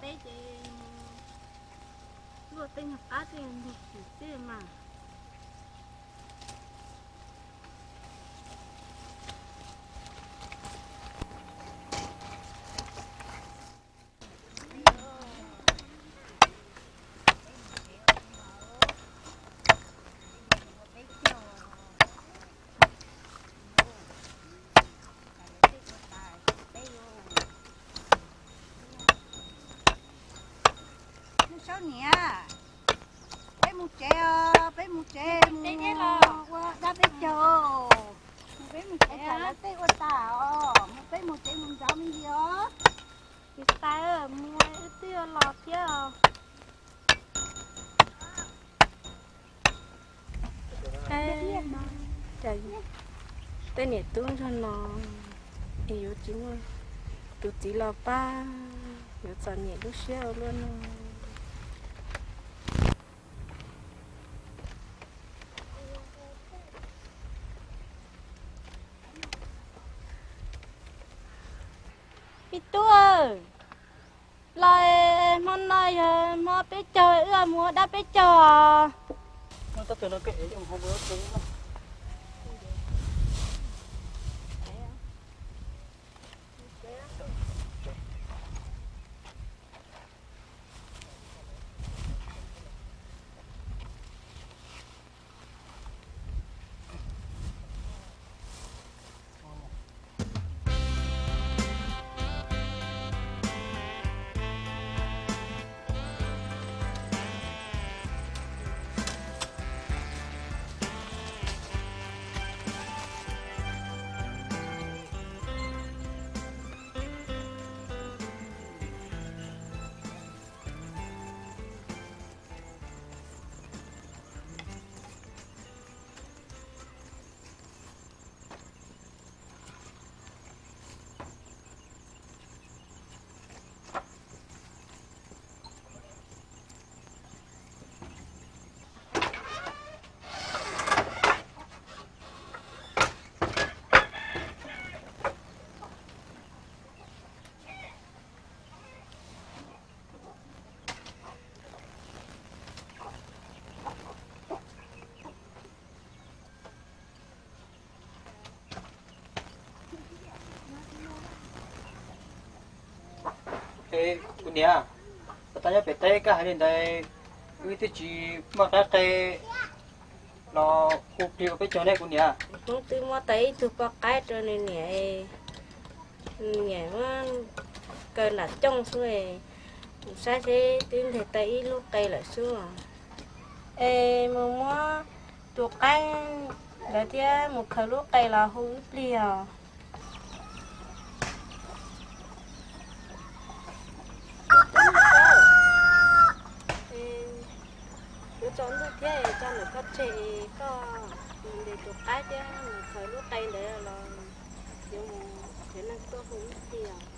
Peb ces luaj tej nyuag qab tej ntug xwb mas. Mus saib niam, peb mus tsev os, peb mus tsev mus ua dab peb caug. Mus peb mus tsev, lawv tej ua tas os, mus peb mus tsev mus nrov me ntsis os. Tsis tas, mus wb twb yuav los thiab os. Tej niam tub nrog no es yuav tsis muaj tus txiv los pab, yuav txom nyem lub siab ua luaj no. Me tub, los hmo no yog hmo peb caug, wb mus ua dab peb caug os. Kuv niam, tau nyob pem teb koj hais li ntawd, wb twb tsis muaj qaib qe los hu plig ua peb caug ne kuv niam. Hnub twb muab tau ib tug poj qaib rau nws niam, nws niam muab kaw nram cooj xwb, mus saib seb twb nteg tau ib lub qe lawm xwb. Es mus muab tus qaib ntawd thiab mus khaws lub qe los hu ib pliag os. Yuav tsaus ntuj thiab, tso ntawm koj tseg, koj mus ntes tus qaib thiab mus khaws lub qe ntawd los yuav mus, yuav neeg tuaj hu ib pliag os.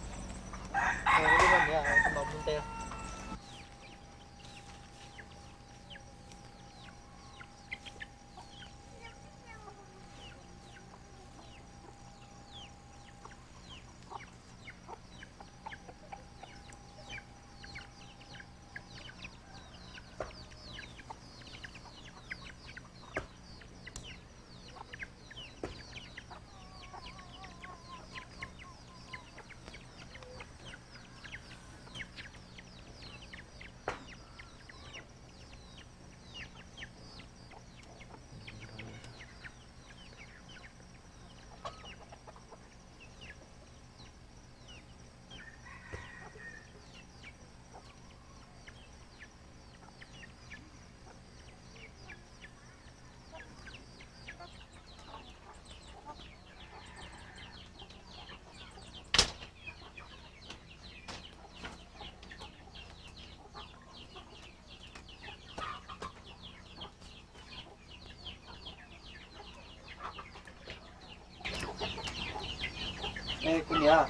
Kuv niam,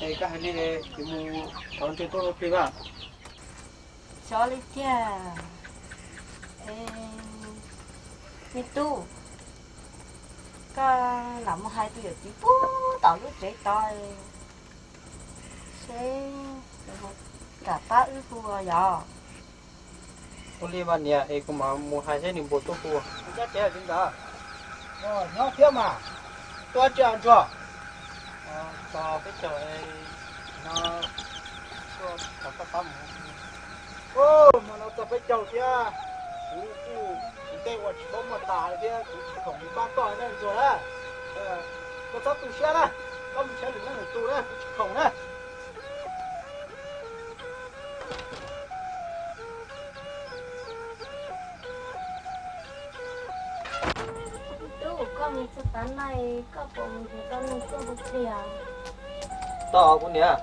Koj hais li ces mus thov ntshe tuaj ua plig mas. Xyov li tiag. Me tub, koj lam mus hais tus yawm txiv puag tom lub tsev tod seb kam pab wb hu yom. Ua li mas niam, es kuv mam mus hais seb nws puas tuaj hu. Kuv cab tsev li ntawd. Nyob thiab mas, tuaj tsis ntsuag. Tos peb caug no, tuaj thov koj pab mus. Hmo no txog peb caug thiab, kuv kuj ua ntej ua tsis paub muaj tas thiab kuv tsis khoom pab koj nej ntsuag na. Koj txhob tu siab na, koj mus saib lwm leej lwm tus na, kuv tsis khoom na. Tub, koj mus txog tav no, koj puas mus nrhiav tau neeg tuaj hu plig? Tau kuv niam,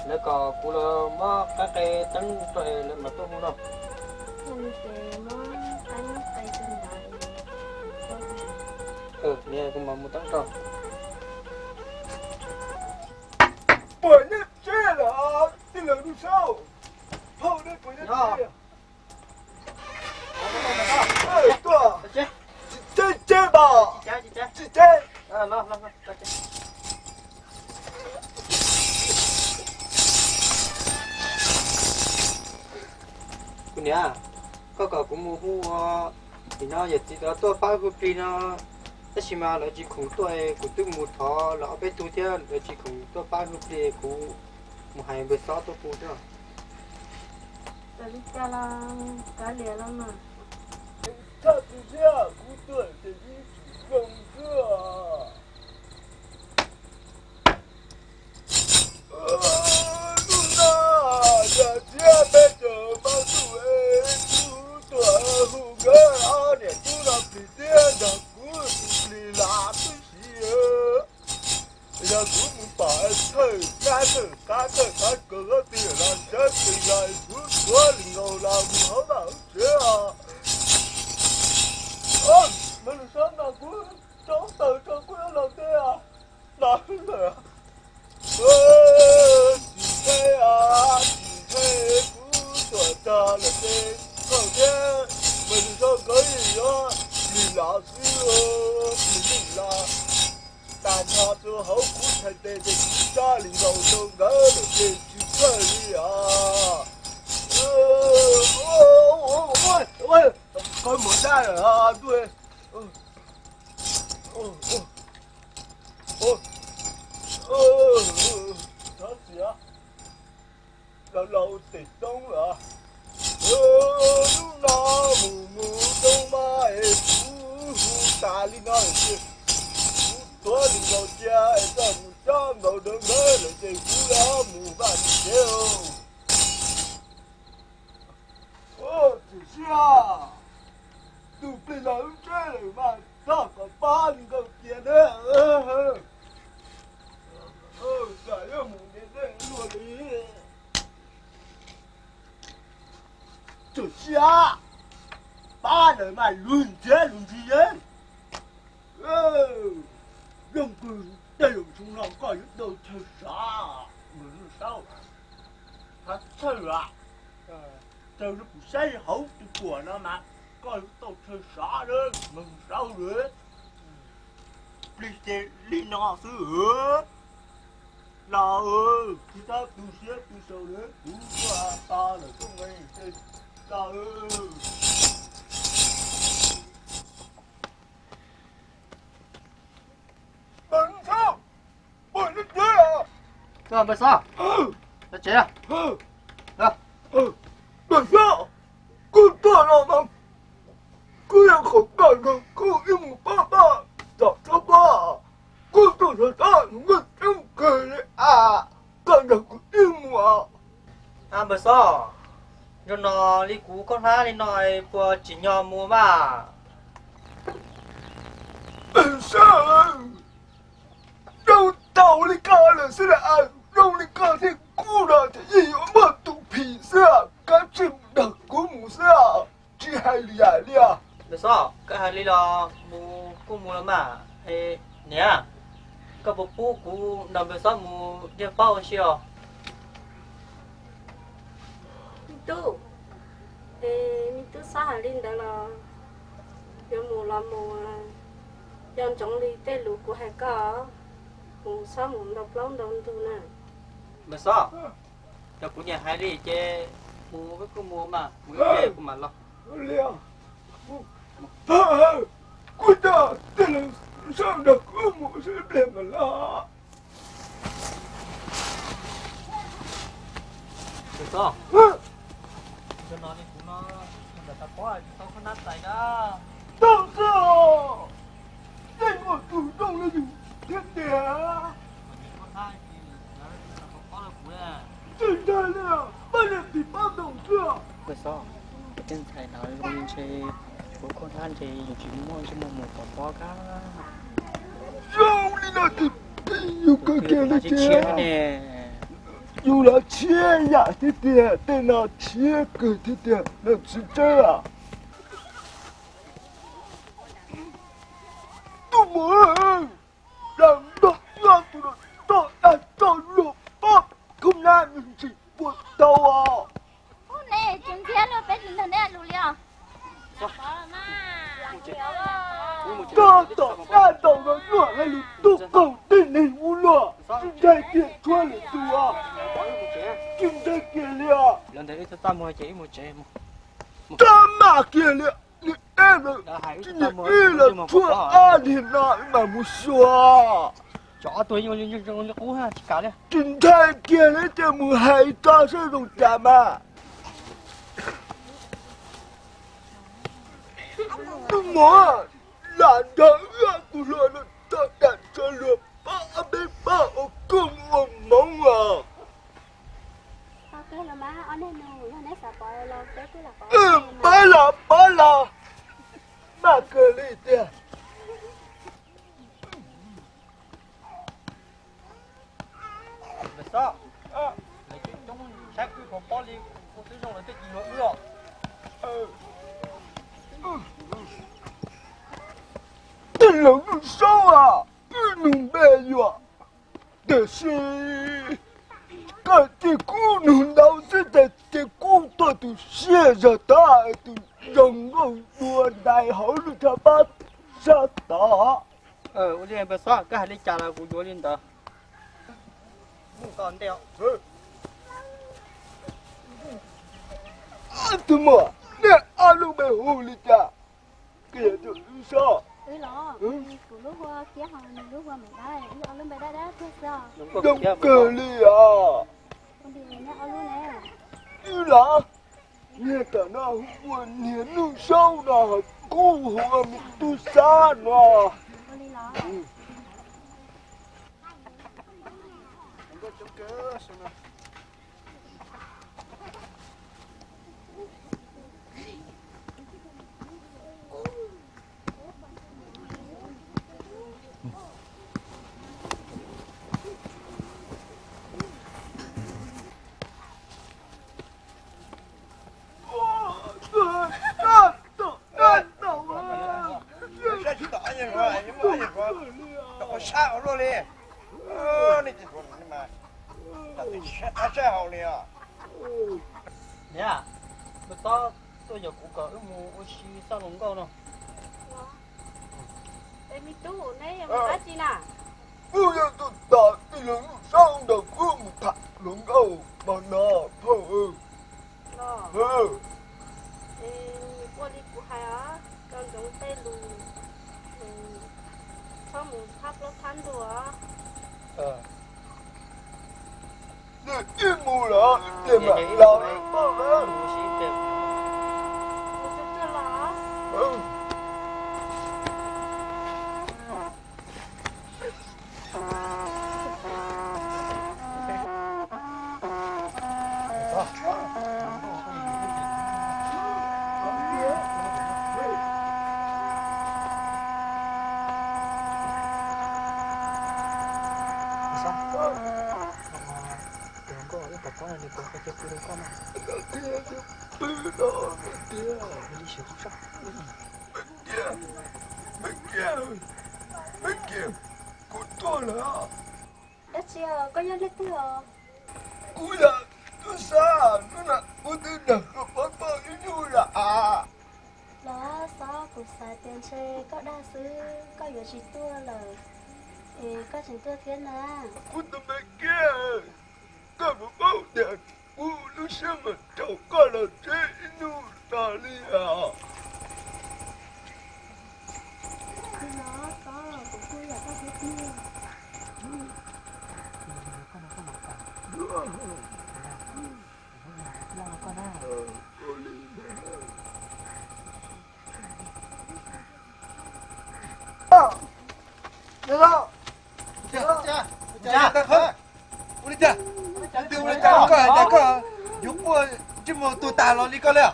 lawv kom kuv los muab qaib qe teeb rau es lawv mam tuaj hu no. Yog li ces muab qaib qe rau ntawd. Niam, kuv mam mus teeb rau. Puas nyob tsev lawm tij laug Nuj Saub? Phauj, nej puas nyob tsev? Tuaj, tsis tsev, tsis tsev mas, tsis tsev. Kuv niam, koj kom kuv mus hu ua, nim no yawm txiv tod tuaj pab hu plig no, tab sis mas lawv tsis khoom tuaj, kuv twb mus thov lawv ob peb tug thiab lawv tsis khoom tuaj pab hu plig, kuv mus hais npawg Xob tuaj hu thiab. Txawm li cas los kav liam los mas. Txhob tu siab, kuv tuaj ces yeej tsis zoo xwb. Hnub no yog thiab peb caug pab tub es kuv tuaj hu nkawd ob niam tub no plig thiab nrog kuv tus plig los tib si. Yog kuv mus pom thawj nyab thawj qab thawj qab kaus hauv twg los sawv tsees los kuv tuav li nkaus los mus hauv vaj hauv tsev os. Mas nws sab no kuv tsob taws rau kuv yuav los ntej os. Los lawm. Tsis ntshai, tsis ntshai, kuv tuaj txog lawm ces koj thiab mas nws sab nkawd yeej yuav plig los xwb, plig yeej los. Tag nrho rau hauv kuv txhais tes ces kuv tsob li nkaus rau nkawd lawm ces tsis txhawj li os. Qhov muag dab lawm ntuj. Txhob txiav, los los tes toob lawm. Hnub no mus mus zoo mas es kuv hu tas li no lawm ces kuv tuav li nkaus cia es koj mus tsob nkaus rau nkawd lawm ces kuv yuav mus vaj mus tsev. Tsis siab, tus plig los wb tsev lawm mas txhob kom pab li nkaus cia na. Tsam yuav mus ntev ntev luaj li. Tsis siab, pab lawm mas luag ntxhiab luag ntxhi. Zoo kawg, tej zaum xyoo no koj yuav tau chaw sav, Saub. Txhob txhawj, raws li kuv saib hauv tus kuam no mas koj yuav tau chaw sav lawm, Saub lawm. Plig ces li no xwb. Los, tsis txhob tu siab tu sau lawm, kuv tuaj tos lawm tuaj nqis ces los. Npawg Xob, npawg Xob, npawg Xob, kuv tuaj no mas kuv yog qhov koj nrog kuv ib mus pab pab tom tsob pab, kuv tuaj txog tod nws muaj coob kawg li as, koj nrog kuv ib mus. Npawg Xob, zaum no li kuv khaub hlab li no puas tsim nyog mus mas? Npawg Xob, zoo tau li koj lawm xwb las, zoo li koj thiab kuv no ces yeej yuav muaj tus phim xwb, koj tsis nrog kuv mus xwb, tsis hais li yam li os. Npawg Xob, koj hais li los mus kuj mus los mas, niam. Koj puas pub kuv nrog npawg Xob mus ntiag paub ua si os? Me tub, es me tub Xob hais li ntawd los yuav mus los mus, nco ntsoov li tej lus kuv hais koj, mus txhob mus ntaus plaub ntaus ntug na. Npawg Xob, cov kuv nyiam hais li ces mus kuj mus mas, mus ib pliag kuv mam los. Kuv coj tij laug Xob nrog kuv mus ib pliag mam los. Npawg Xob, no kuv no, ntawm tas pob tsis tau koj nab tais na. Tau xwb, tej muaj tus zoo li yus thiab tiag. Tsis ntshai li, pab niag tis pab ntoo xwb. Npawg Xob, tej ntxhais no zoo li ntshe kuv koj hnab ntshe yus tsis muaj ntsej muag mus tom pob kab. Zoo li no ces yus kawg kiag li ces yus los tshiab yam thiab tiag, tej no tshiab kawg thiab tiag, no tsis tsawg. Tus muam, los nrog tus no tso dag tso luag pob khoob nab me ntsis puas tau os? Tso tom dab tau no luag hais lus tub qaug tib neeg ua luaj, tsis ntshai kiag tshuav lwm tus os. Tsis ntshai kiag li os. Tso mam kiag li, nws ib los tshuav ab niag no mam mus xyuas. Tsis ntshai kiag li, ces mus hais tso seb zoo cas mas. Tus muam, lam nrog wb tus hluas no tso dag tso luag pab peb pab ua koob ua hmoov os. Pab los pab los, maj kawg li tiag. Npawg Xob, lawv coob coob saib wb pov pob li, ua twb zoo lawv thiaj tsis yuav wb os. Tij laug Nuj Saub a, wb nug npe yuav, tiam sis koj cia kuv nug ntau xwb ces cia kuv tuaj tus siab zog tod, tus zoo nkauj dua ntais hauv lub tshav pob sab tod. Ua li Npawg Xob, koj hais li cas los kuv yuav li ntawd. Tus muam, nej ob lub npe hu li cas? Kuv yog Nuj Saub. Kuv lub hu ua Kiab, ho nws lub hu ua Maiv Dawb, wb ob lub npe dab dab thiab xwb. Zoo kawg li os. Wb los, niag tom no hu ua niag Nuj Saub no, ho kuv hu ua me tub Xab no. Niam, Npawg Xob tuaj yaum kuv kom wb mus ua si xyuas hluas nkauj no. Es me tub, neb yuav mus dab tsi na? Kuv yuav tuaj tos tij laug Nuj Saub nrog kuv mus tham hluas nkauj hmo no phauj. Es ua li kuv hais os, nco ntsoov tej lus, txhob mus thab plaub thab ntug os. Nws ib mus lawm ces mam los pauj na. Tus hluas nkauj ib tom pob no nws puas kho cia pw rau koj mas? Pw no tiag. Li siv kuv sab. Peb kiag, peb kiag, peb kiag. Kuv tuag lawm. Dab tsi os, koj yog leej twg os? Kuv yog tub Xab, hnub no kuv twb dag koj pab koj ib hnub lawm as. Los Xob, kuv xav tias ntshe koj dag xwb, koj yuav tsis tuag lawm, es koj tseem tuaj thiab na. Kuv tus me kiab, koj puas paub tias kuv lub siab mas rau koj los tsev ib hnub no li os. Ua li cas? Ua li cas koj hais tias koj yuav quaj ntsej muag tuag tas los li koj li?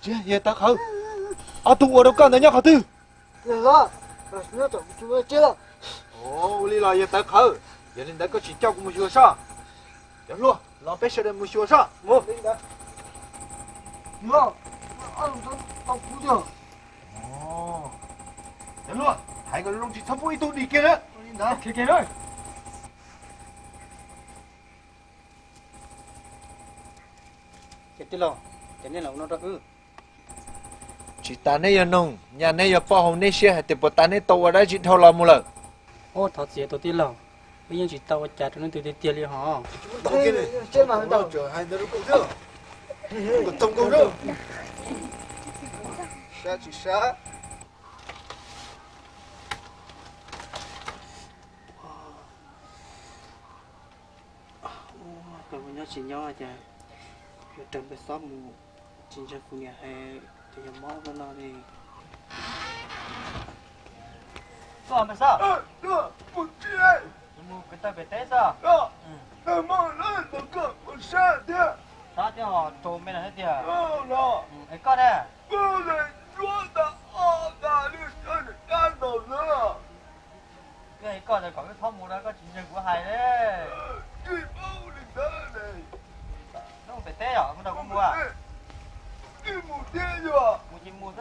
Tsis yog Tawv Qhawv, ob tug ua rau koj ntawd nyob qhov twg? Ua li los yog Tawv Qhawv, yog li ntawd koj tsis coj kuv mus xyuas soj. Cov hluas, los peb sawv daws mus xyuas soj. Cov hluas, hais kom zoo tsis txhob pub ib tug dim kiag na. Ces tij laug, ces nej los ua no rau wb. Tsis tas neb yuav noog, nyaj neb yuav paub hauv neb siab hais tias puas tas neb tau ua dab tsi dhau los mus lawm. Ub, thov txim tus tij laug, wb yeej tsis tau ua cas rau leej twg tiag tiag li hos. Sab tsis sab. Koj nyob tsis nyob cas yuav raws npawg Xob mus, tsis ntseeg kuv niam hais tias yog mob ua no li. Koj npawg Xob, mus kwv tawg pem teb xwb. Sab thiab hos raug me no thiab tiag. Es koj ne? Yog koj tias kom wb txhob mus no koj tsis ntseeg kuv hais li. Wb mus pem teb os, mus nrog kuv mus. Mus ces mus xwb.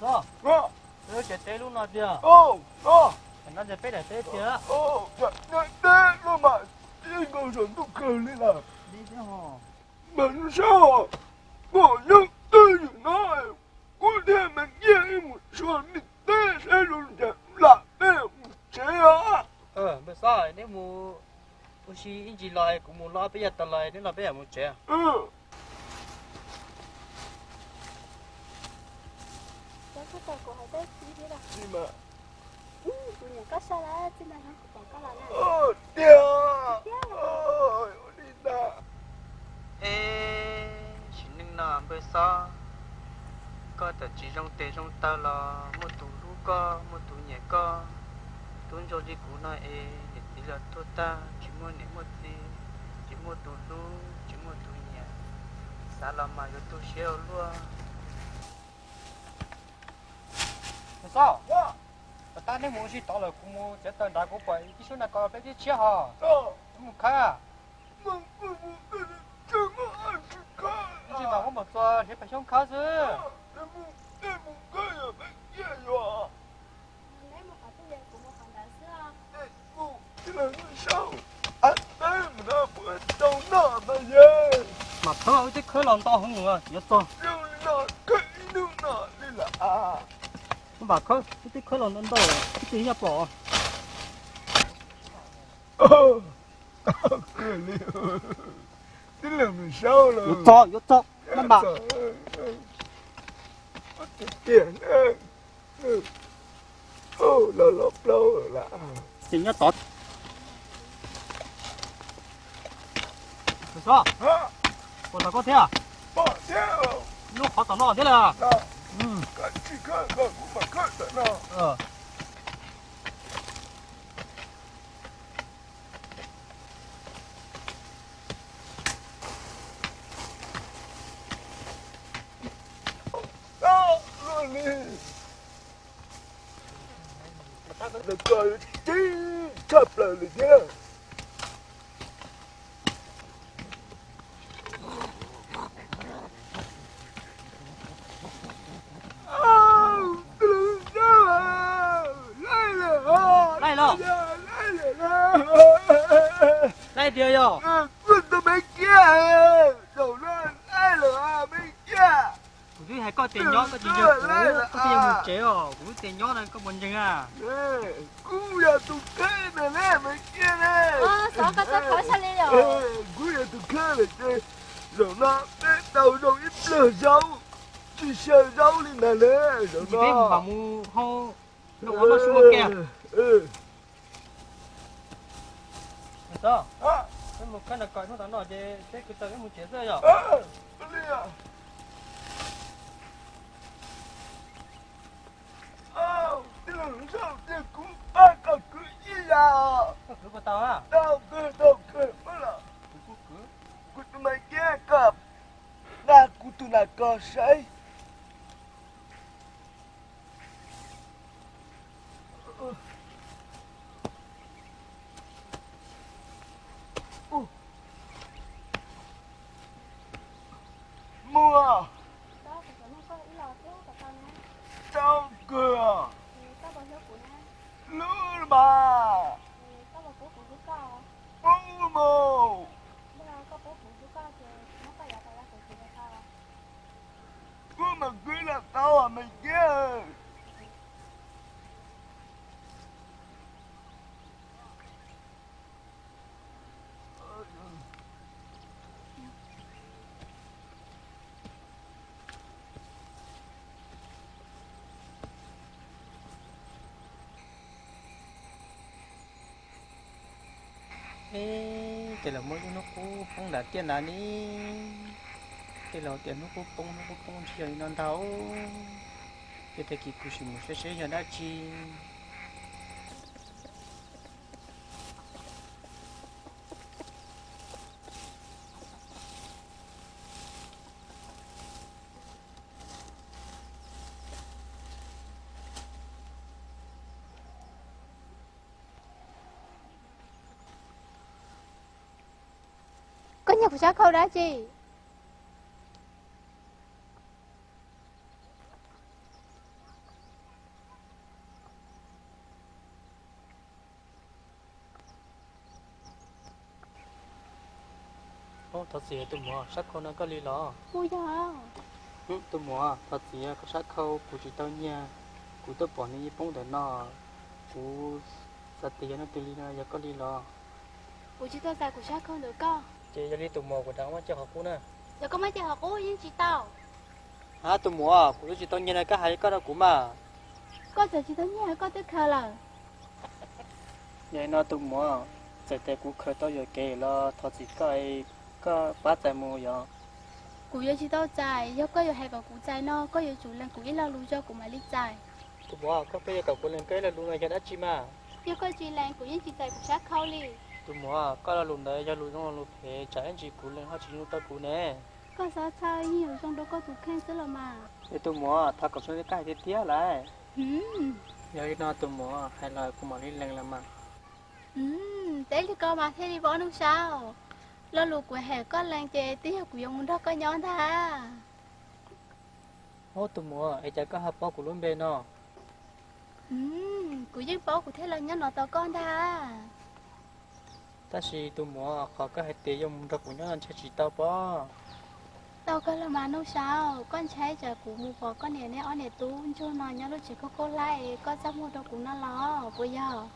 Xob, peb lub tsev teb lub no tiag. Tam no ces peb daim teb tiag. Teb no mas ib nkaus saum ntuj kawg li lawm. Li thiab hos. Mas Xob, koj nyob twj ywm no, kuv thiab me kiab wb mus xyuas me teb saib zoo cas lam peb mus tsev os. Npawg Xob, neb mus ua si ib ntsis los kuv mus los peb yam tas los neb los peb yam mus tsev. Kuv niam koj sab lawm, txij no kuv pom koj los na. Tiag, ua li ntag. Eb, sim neej no npawg Xob, koj txawm tsis zoo tes zoo taw los muaj tus hlub koj, muaj tus nyiam koj. Tub ntsuag li kuv no es niam txiv los tuag tag, tsis muaj niam muaj txiv, tsis muaj tus hlub, tsis muaj tus nyiam, xav los mas yuav tu siab ua luaj. Npawg Xob, puas tas neb mus ua si tod lawm, kuv mus tsev taw nrad, kuv pom ib sub nas kos peb tshiab tshiab hos. Wb mus khawb. Ib ntsis mas wb mus txua hliav pes xyoob khawb xwb. Mam khawb, wb twb khawb los ntau heev lawm, yuav txog. Mam khawb, wb twb khawb los ntau ntau, wb twb nyob pom. Yuav txog, yuav txog, maj mam. Tiag, los los plaub lawm. Ces nyob tod. Xob, puas tos koj thiab? Lub qhov tom no thiab lawm. Tshaj plaws li thiab. Laib tiag yog. Kuv tus me kiab, zaum no laib lawm me kiab. Kuv twb hais koj tias nyob koj tsis ntseeg kuv, koj twb yog mus tsev os, kuv twb tias nyob no koj puas ntseeg a? Kuv yog tus kheej na me kiab ne. Xav koj txhob thov sab li yom. Kuv yog tus kheej lawm ces zaum no peb tau zoo ib plawg zaub, tsis xyaw zaub li ntag na zaum no. Peb mam mus hau noj su ua ke. Peb mus khawb nram kos hnub tom no ces peb kwv tau peb mus tsev xwb yom. Tij laug Hluas Nraug, kuv pab koj kwv ib yam. Koj kwv puas tau? Tau kawg, tau kawg, pab los. Kuv kuj kwv. Kuv tus me kiab, koj dag kuv tus nas kos saib. Muaj. Tau kawg. Hlub mas. Pub mus. Pub mas kwv los tau me kiab. Eb, tej laus muab lub hnub qub poob nram tiaj nrad ne. Tej laus tias hnub qub poob, hnub qub poob, tsis yog li no ntag. Ces tag kis kuv sim mus saib seb yog dab tsi. Koj nyiag kuv sab khau dab tsi? Thov txim tus muam, sab khau no koj li los? Kuv yog. Tus muam, thov txim, koj sab khau kuv tsis tau nyiag, kuv twb pom nws yeej poob ntawm no, kuv xav tias yog leej twg li no, yog koj li los? Kuv tsis tau txais kuv sab khau ntawm koj. Ces yog li tus muam, kuv rov muab coj qhov qub na. Yog koj muab coj qhov qub yeej tsis tau. Ab, tus muam, kuv twb tsis tau nyiag no, koj hais li koj rau kuv mas. Koj txawm tsis tau nyiag koj twb khaws lawm. Yog li no tus muam, txawm tias kuv khaws tau yuam kev los thov txim koj, koj pab txais mus yom. Kuv yuav tsis tau txais, yog koj yuav hais kom kuv txais no koj yuav tsum lees kuv ib lo lus tso kuv mam li txais. Tus muam, koj pheej yuav kom kuv lees koj ib lo lus no yog dab tsi mas? Yog koj tsis lees kuv yeej tsis txais kuv sab khau li. Tus muam, koj lo lus ntawd yog lus zoo los lus phem, tsam ib ntsis kuv lees ho tsis zoo rau kuv ne. Koj txhob txhawj, yeej yuav zoo rau koj tus kheej xwb los mas. Es tus muam, thov kom zoo li koj hais tiag tiag lauj. Yog li no tus muam, hais los kuv mam li lees los mas. Teb li ko mas thiaj li paub Nuj Saub. Lo lus kuv hais koj lees ces twb yog kuv yuav mus nrog koj nyob ntag. Ub tus muam, es cas koj ho paub kuv lub npe no? Kuv yeej paub kuv thiaj los nyob no tos koj ntag. Tab sis tus muam, qhov koj hais tias yuav mus nrog kuv nyob no ntshai tsis tau pob? Tau kawg los mas Nuj Saub, koj ntshai tsam kuv mus pom koj niam neb ob niam tub ntsuag no nyob lub tsev khaub khaub hlab es koj txaj muag rau kuv no los puas yog?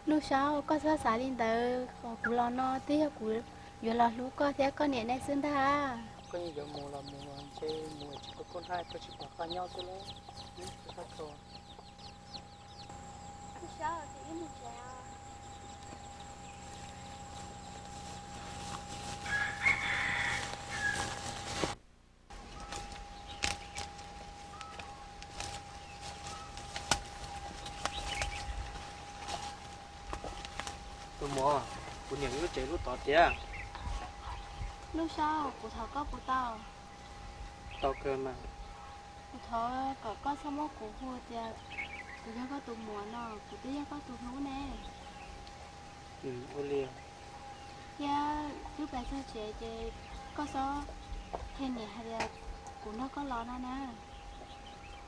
Nuj Saub, koj txhob xav li ntawd, qhov kuv los no twb yog kuv yuav los hlub koj thiab koj niam nej xwb ntag. Koj yeej yuav mus los mus, ntshe mus tsis koj koj nrag koj tsis pom qab nyob xwb lauj. Tus muam, kuv niam lub tsev lub tod tiag. Nuj Saub, kuv thov koj puas tau? Tau kawg mas. Kuv thov kom koj txhob muab kuv hu tias kuv yog koj tus muam no, kuv twb yog koj tus hlub ne. Ua li. Thiab twb pais txog tsev ces koj txhob qhia niam hais tias kuv nrog koj los no na.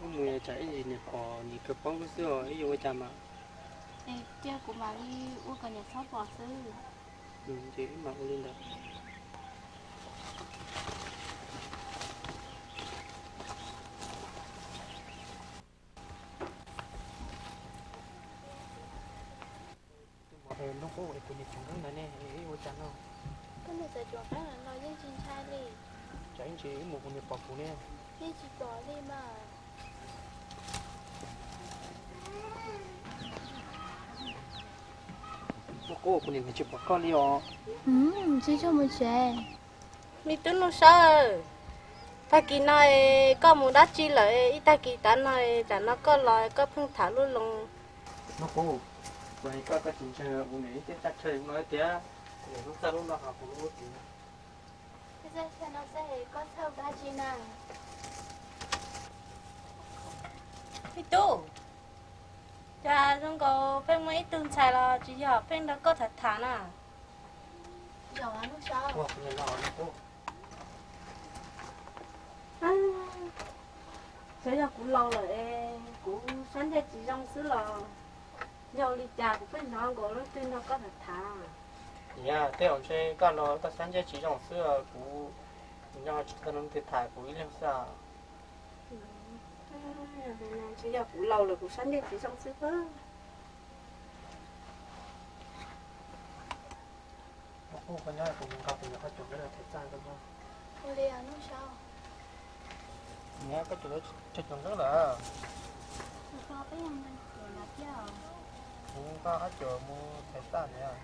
Wb mus tsam ib ntsis niam pom niam kawg poob xwb os, wb yuav ua cas mas. Cia kuv mam li ua kom niam txhob pom xwb. Ces wb mam ua li ntawd. Tus muam, hnub qub es kuv niam tseem nkeeb ntawd ne, ua cas no? Koj niam txawm tseem nkeeb no yeej tsis ntshai li. Tsam ib ntsis wb mus kuv niam pom kuv ne. Yeej tsis pom li mas. Hnub qub kuv niam tsis pom koj li os. Tsis tshua mus tsev. Me tub Nuj Saub, tag kis no koj mus dab tsi lawm? Ib tag kis tav no, tam no koj los koj pheej tham lub loo. Hnub qub, kuv hais koj, koj tsis ntseeg kuv niam ib teb txaj chaw no tiag, kuv niam lub txaj lub no hos kuv lub lub tid. Txaj chaw no xwb koj txhawj dab tsi na? Me tub, cas zoo nkaus pheej muaj ib tug ntxhais los tsis yog pheej nrog koj tham tham na? Xyov yog kuv laus lawm es kuv sab ntsej tsis zoo xwb los yog li cas kuv pheej hnov nkaus leej twg nrog koj tham tham. Niam, tej zaum ntshe koj laus koj sab ntsej tsis zoo xwb, kuv nco tsis tau leej twg tham kuv ib leeg xwb. Ntshe yog kuv laus lawm kuv sab ntsej tsis zoo xwb. Hnub qub, koj nyob kuv mus nqa kuv niam koj cov nqeeb los them txaj. Niam, koj cov nqeeb lawm. Kuv nqa ob cuam mus them txaj niam.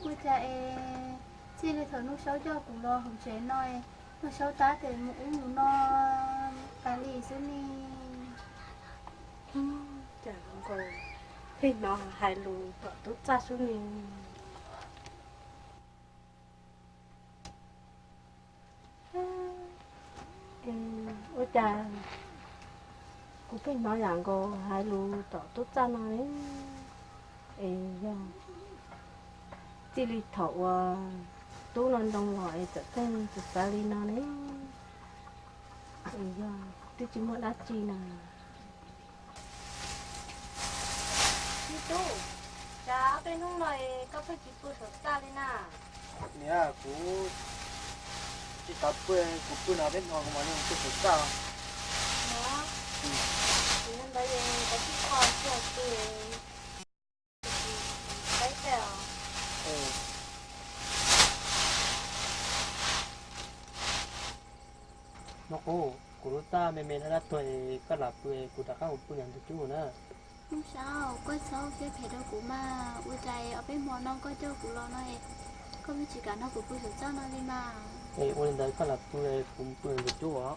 Ua cas es txij li thaum Nuj Saub coj kuv los hauv tsev no, Nuj Saub tab tes mus ub mus no tas li xwb ne. Cas nkaus pheej hnov hais lus tom tub txaj xwb ne. Ua cas kuv pheej hnov yam nkaus hais lus tom tub txaj no ne? Es yog txij li thaum uas tub no ntoo los es txawm pheej txawv txawv li no ne? Es yog twb tsis muaj dab tsi na? Me tub, cas ob peb hnub no koj pheej tsis pw saum txaj li na? Niam, kuv tsis xav pw, kuv pw no peb hnub kuv mam li mus pw saum txaj. Niam, ntawd koj tsis kho kiag pw. Hnub qub, kuv lub txaj me me no dab tuag, koj lam pw, kuv rov qab mus pw ntawm ntug cub na. Nuj Saub, koj txhob siab phem rau kuv mas, ua cas ob peb hmo no koj coj kuv los no, koj pheej tsis kam nrog kuv pw saum txaj no li mas. Es ua li ntawd koj lam pw, kuv mus pw ntawm ntug cub os.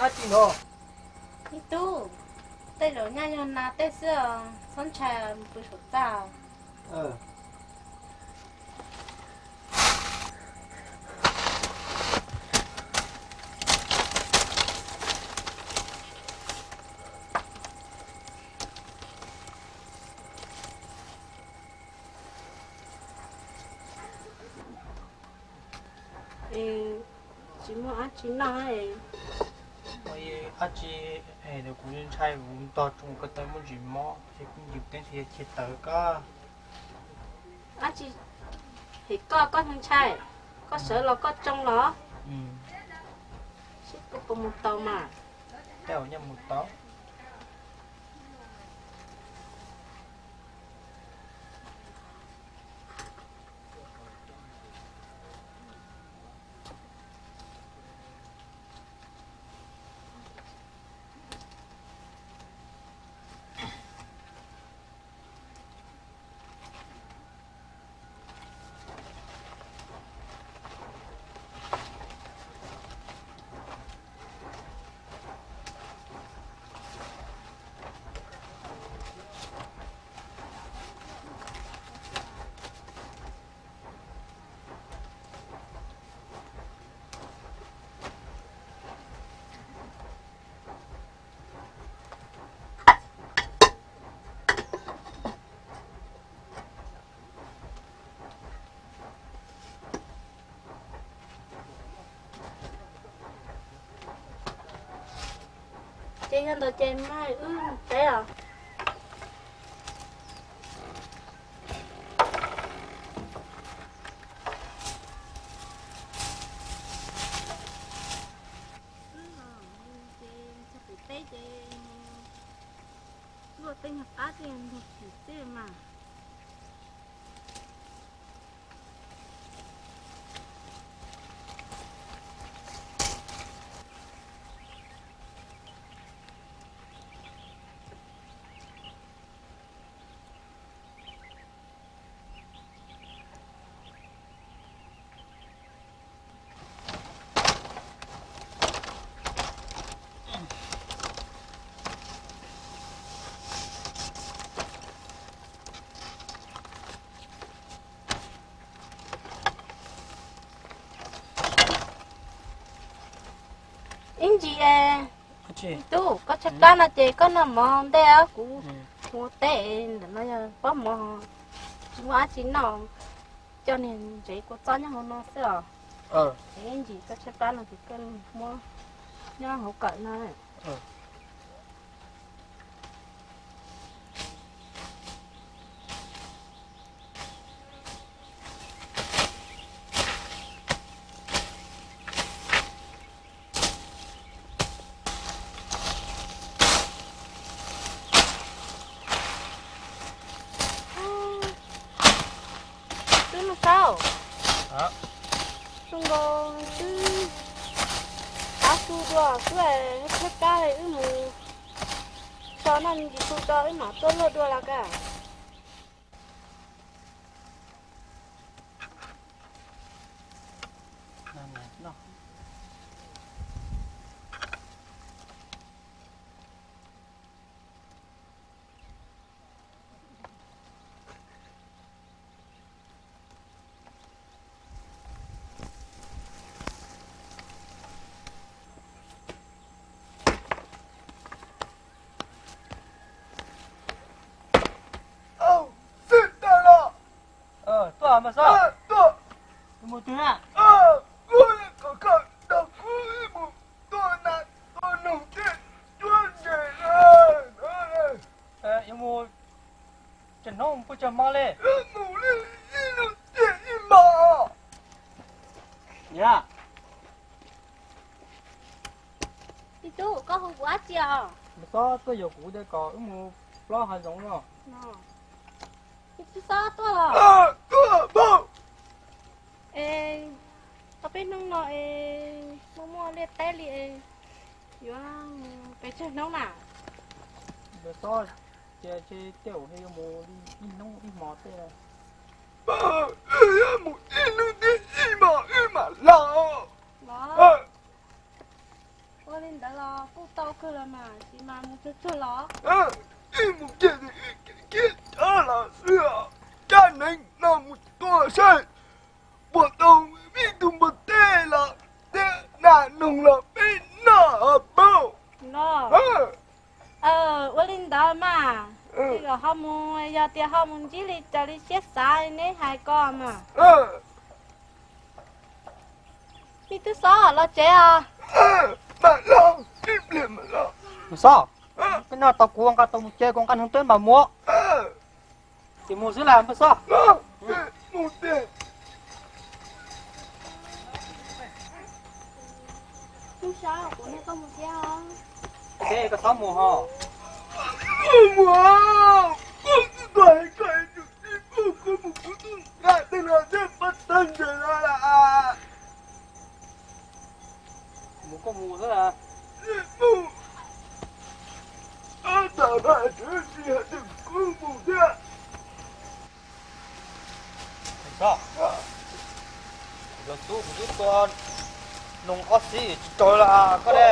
dab tsi no? Me tub, tej zaum nyaj yog nas tej xwb os, txhob ntshai, mus pw saum txaj. Es tsis muaj dab tsi noj. Dab tsi, kuv ntshai kuv ntog tsoo ko taw muaj ntsis mob ces kuv ntsis teeb thiaj chim tawv koj. Dab tsi hem koj, koj ntshai, koj sawv los koj tsoo los? Seb koj puas mus tau mas. Tej zaum nyaj mus tau. Ces yog ntawd ces mas wb mus teb os. Ces txog pem teb ces luaj tej nyuag qab tej ntug tim xwb mas. Ib ntsis, tub, koj tshaib plab no ces koj noj mov ntej, kuv mus teb ntawm no yog pob mov, tsis muaj dab tsi noj, coj niag ntsev kua txob nyob hauv no xwb os. Ib ntsis koj tshaib plab no ces koj muab nyob hauv kawm no. Tub Nuj Saub, zoo nkaus twb tav su dua xwb, tshaib plab wb mus so noj me ntsis su tso wb mam tuaj luaj dua los kawg. Tuaj mas Saub. Mus twg na? Yuav mus tsev hnub mus pw tsaug hmo li. Tij Tub, koj hu kuv dab tsi os? Mas Saub tuaj yuav kuv tias kom wb mus plob hav zoov no. Tij Tub Saub tuaj los? Es tau peb hnub no es muaj muaj liaj teb li es yuav pes tsawg hnub na? Ntawd xwb, ces tej zaum yuav mus li ib hnub ib hmo tej. Wb yuav mus ib hnub thiab ib hmo wb mam los. Los, ua li ntawd los kuj tau kawg los mas, tab sis mas mus tsuag tsuag los. Wb mus kiag, wb kiag cov los xwb, cab nees no mus tua saib puas tau ib tug npua teb los thiab nas noog los peb noj paub. Los, ua li ntawd mas, ces kom ho mus, yog tias ho mus ntsib li cas li siab xav neb hais ko mas. Me tub Xob, los tsev os. Xob, koj noj tau kuv nqa tau mus ces kuv nqa noog teb mam mus. Ces mus xwb las npawg Xob. Koj txhob mus ho. Mus koj mus xwb las. Mus, tab tom hais tias tsis hais tias kuv mus thiab. Yog tub kuv twb tua noog ob xib tsis raug los koj ne.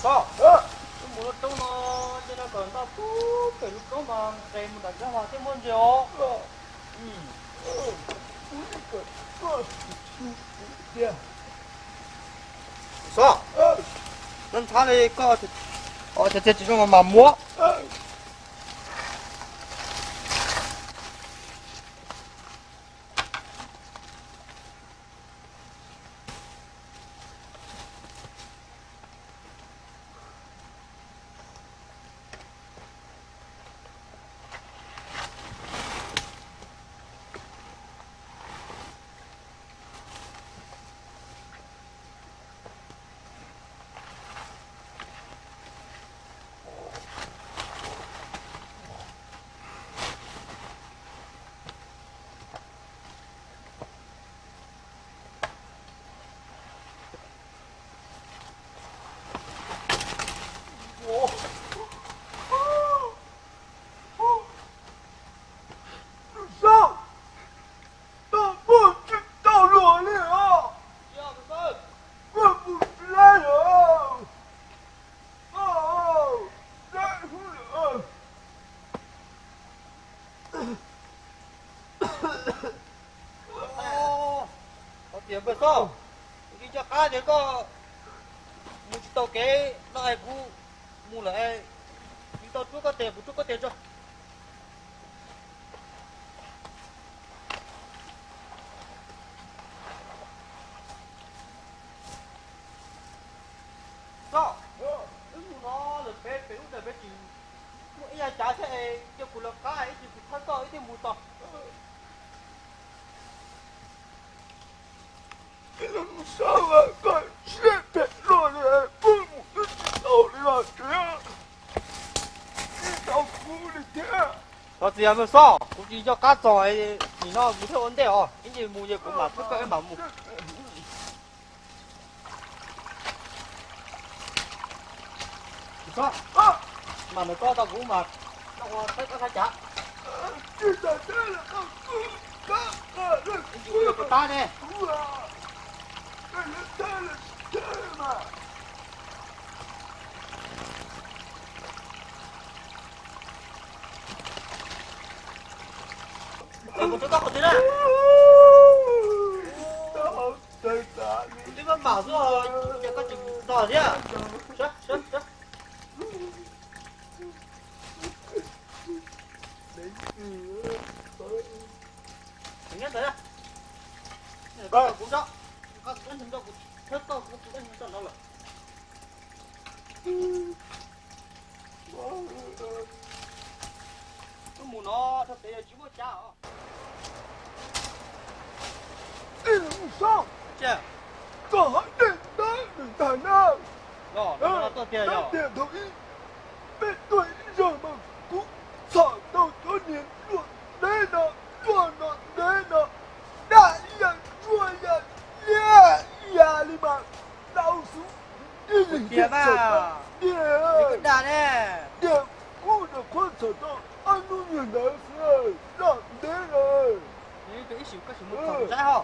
Koj, wb mus lub roob no, nce no kom ntoj pub pem lub roob mas nqes mus nram nroog mas thiaj muaj ntses os. Xob, nab ntxhab li koj, cov txiaj tsis zoo mas mam muab. Tias npawg Xob, kuv tsis nco qab tias koj mus tsis tau kev no es kuv mus lawm, tsis tau rub koj tes, kuv rub koj tes tso. Xob, wb mus no lawm pem, pem lub ntawd peb tsis muaj ib yav cav thiab es cia kuv lawv qab ib tsam kuv thawb koj ib thiaj mus tod. Koj siab phem luaj li, pub mus twb tsis tau li os, tsis tau kuv li thiab. Thov txim npawg Xob, kuv tsis nco qab txog, nim no kuv thiaj ua ntej os, ib ntsis mus ces kuv mam thawb koj wb mam mus. Xob, mam mus txog tau kuv mam ua thawb koj thaj cav. Ib ntsis kuv yuav koj tab ne. Mus rau koj qhov twg na? Kuv twb maj mam xwb, ces koj tsis tos thiab. Sawv, sawv, sawv. Nyob ntawd, koj kuv tso, koj tus dab nyoog tso, kuv thawb koj kuv tus dab nyoog tso no lawm. Wb mus no rau pem yog tsis muaj cav os. Ib mus sab, koj hab dej tab nws ntag na. Tab tias thaum ub peb tuaj ib zaug mas kuv txhom tau cov niag luam deb Ntawd xwb, loj ntev lawm. Ib sim koj sim mus txog saib ho.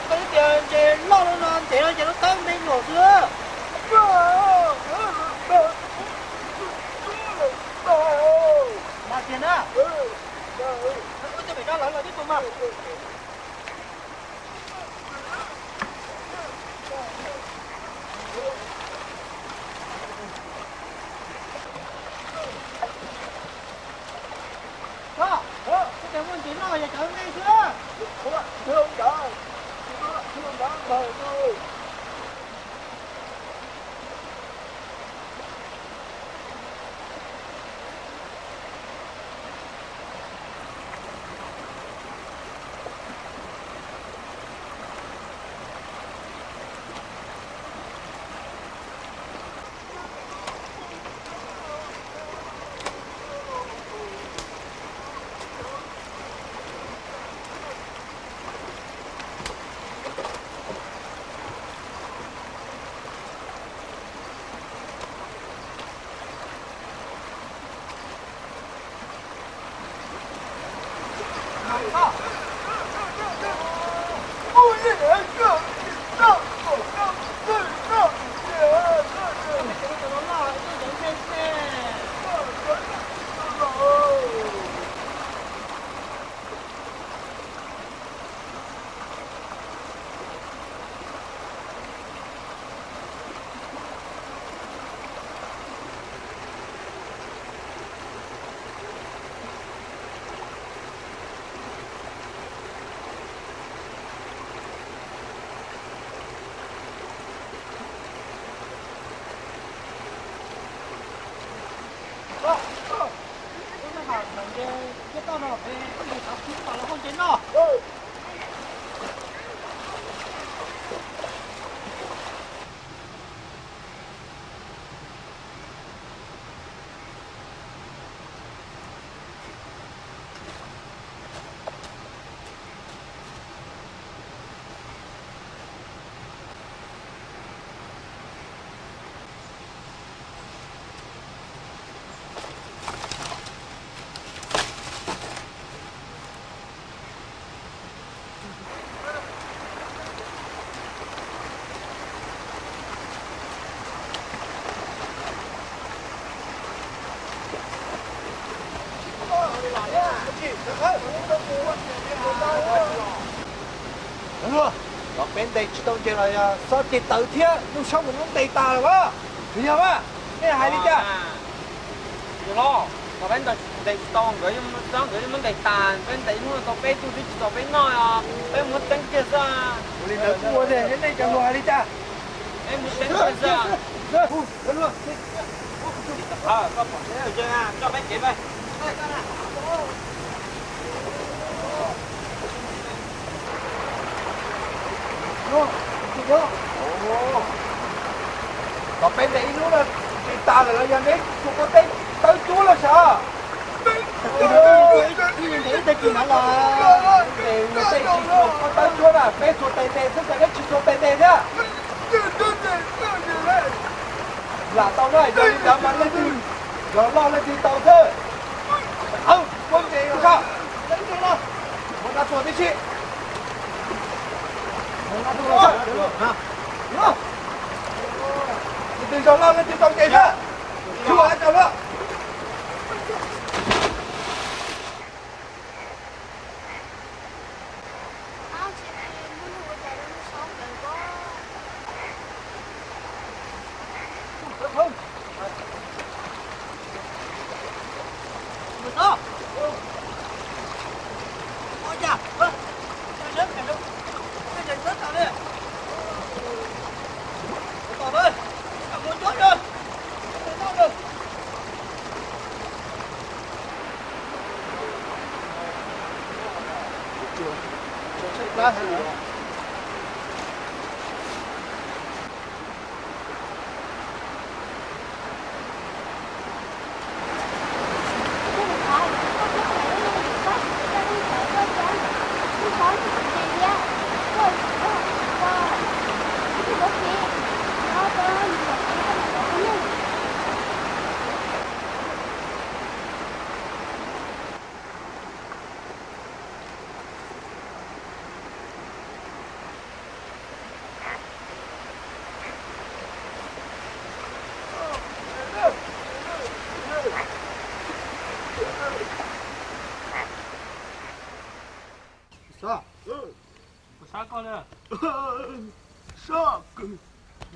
Koj tias ntses loj no ntev no ces lub taub ntev luam xwb. Mas tiag na. Ua coj pem no lawv los tib tug mas. Koj, koj tias muaj ntses noj yog cov nqaij xwb. Luag, cov peb ntes tsis tau ntses los yog xob ceg tawv thiab lub saub mus nub ntes tas lawm as. Yog mas, nej hais li cas? Yog los, cov peb ntes tsis tau, nkawd xob nkawd yeej muab ntes tas, peb ntes ib hnub tau peb tug twb tsis txaus peb noj, peb muab teeb kiag xwb. Ua li ntawd kuj ua tiag, nej cov luag hais li cas? Peb muab teeb kiag xwb. Cov peb ntes ib hnub no ntes tas lawm los yog neb tsuas muab teeb tawv cuab los sav? Ib tag kis no los ntes tej tsis tshua muab tawv cuab na, peb tsuas tes ntes xwb ces neb tsis tshua tes ntes thiab. Lam tau na, yog li ntawd mas leej twg yog loj leej twg tau xwb. Muab ntes los sav, muab nab tua tib si. Leej twg yog loj leej twg tau ntes xwb. Tsuas hais tau lawm.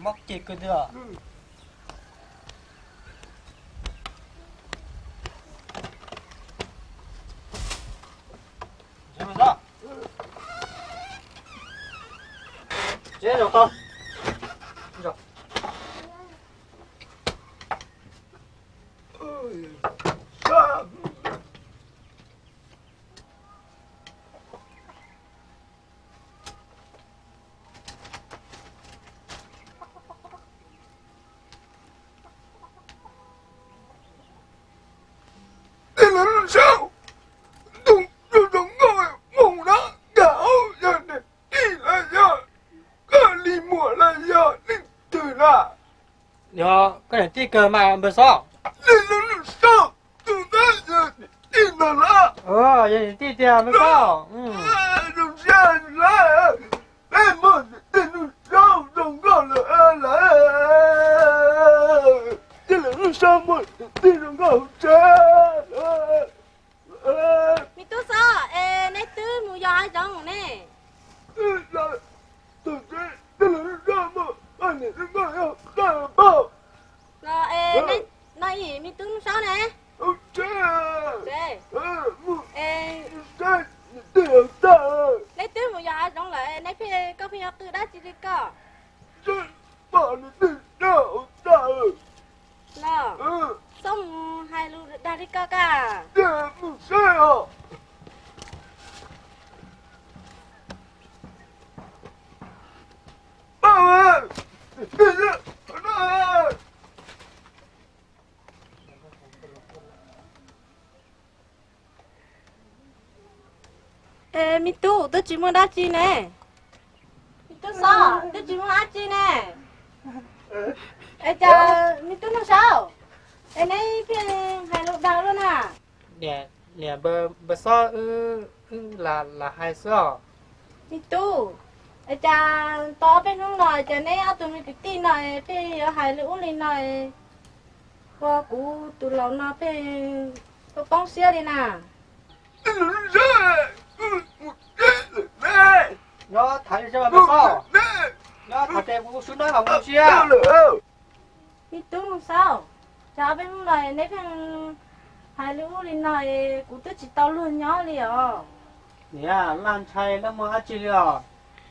Mob kiag kawg twg os. Tij laug Nuj Saub, tus zoo nkauj mus na, nkag hauv yog niam tij los yog koj li muam los yog leej twg na? Yog koj niam tij kawg mas npawg Xob. Tij laug Nuj Saub, tus ntawd yog niam tij no na. Yog niam tij tiag npawg Xob. Zoo siab lawm, peb muaj niam tij Nuj Saub zoo nkauj lawm lawm. Tij laug Nuj Saub muaj niam tij zoo nkauj hauv tsev. Me tub Xob, es neb twb mus yos hav zoov ne? Los es, no ib, me tub Nuj Saub ne? Neb twb mus yos hav zoov lawm, neb pheej, koj pheej yuav qw dab tsi li koj? Los, txhob mus hais lus dag li koj kaj. Es me tub, twb tsis muaj dab tsi ne. Me tub Xob, twb tsis muaj dab tsi ne. Es cas me tub Nuj Saub, es neb pheej hais lus dag luaj na? Niam, npawg Xob, wb lam hais xwb os. Me tub, es cas tau ob peb hnub no cas neb ob tug me kwv tij no pheej yuav hais li ub li no, ua kuv tus laus no pheej poob siab li na. Nyob tham li, nyob tham ces kuv swb nab los kuv siab. Me tub Nuj Saub, cas ob peb hnub no neb pheej hais li ub li no, kuv twb tsis tau luag nyob li os. Niam, laj ntshai, laj muaj dab tsi li os.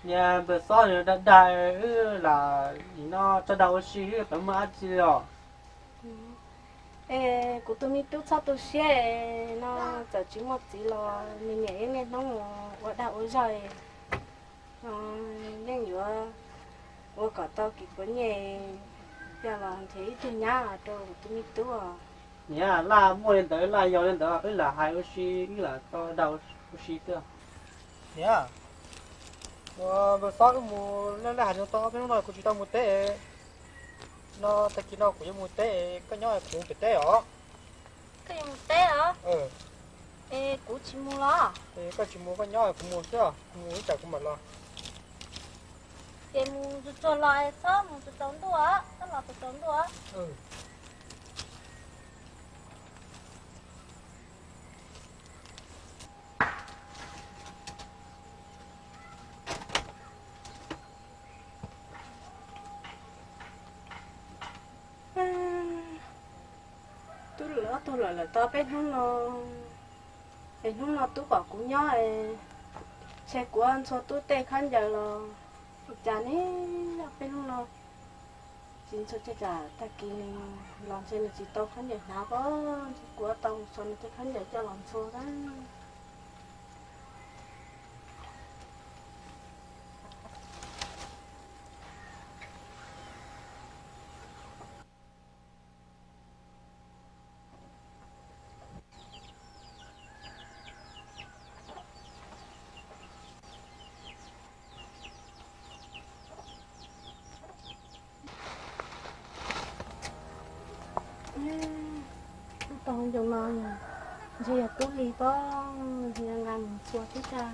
Niam, npawg Xob dag dag wb lam nim no tso dag ua si, wb tsis muaj dab tsi li os. Es kuv tus me tub txhob tu siab no, txawm tsis muaj txiv los nws niam yeej niaj hnub mus ua dag ua zog, yeej yuav ua kom tau kev puav nyiaj coj los nrhiav ib tug nyab rau kuv tus me tub os. Niam, laj muaj li ntawd, laj yog li ntawd, wb lam hais ua si, wb lam tso dag ua si xwb. Niam, npawg Xob wb mus laj laj hav zoov tau ob peb hnub no kuv tsis tau mus teb. No tag kis no kuv yuav mus teb, koj nyob kuv mus pem teb os. Koj yuav mus teb os? Es kuv tsis mus los? Koj tsis mus koj nyob kuv mus xwb, kuv mus ib tsam kuv mam los. Ces mus tsuag tsuag los, txhob mus tsaus tsaus ntuj, txhob los tsaus tsaus ntuj. Twb lawm ob tug lawm lawm tau peb hnub no, es hnub no tub kom kuv nyob, ntshe kuv ua ntxhua tub tej khaub ncaws los cas ne, ob peb hnub no tsis ntxhua, tag kis nws los ntshe nws tsis tau khaub ncaws hnav pob, ntshe kuv tau mus txhua nws tej khaub ncaws coj los ntxhua na. Nyob zoo no ntshe yog tub hli pob, ntshe yog nqa mus txhua tib tag.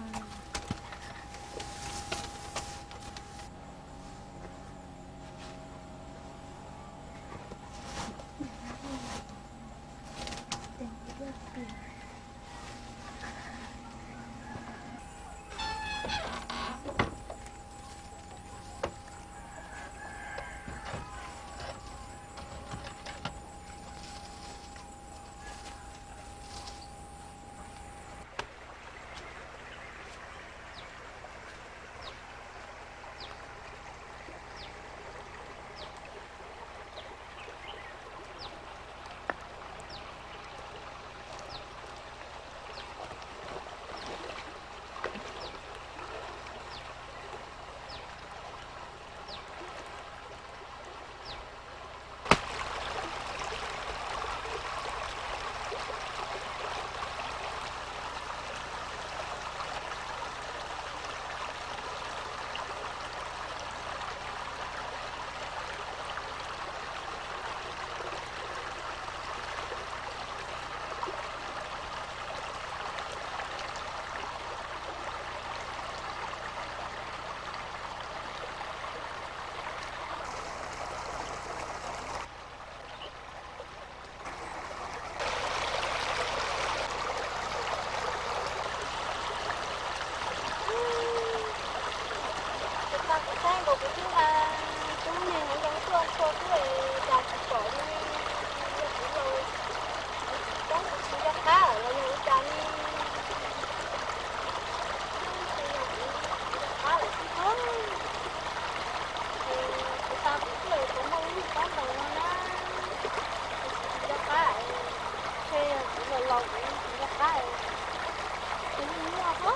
Tus tag kuv saib nkaus kuv twb nqa tub me heev zoo tuaj txhua tub es cas tsis pom li. Yog kuv laus, kuv tsis poob kuv tsis nco qab los yog ua cas li. Yog kuv tsis nco qab lawm xwb. Ces kuv tag kuv tuaj es puas muaj lub hnub tob npaum no na. Kuv tsis nco qab, ntshe yog kuv laus laus kuv tsis nco qab, ces yeej muaj thiab.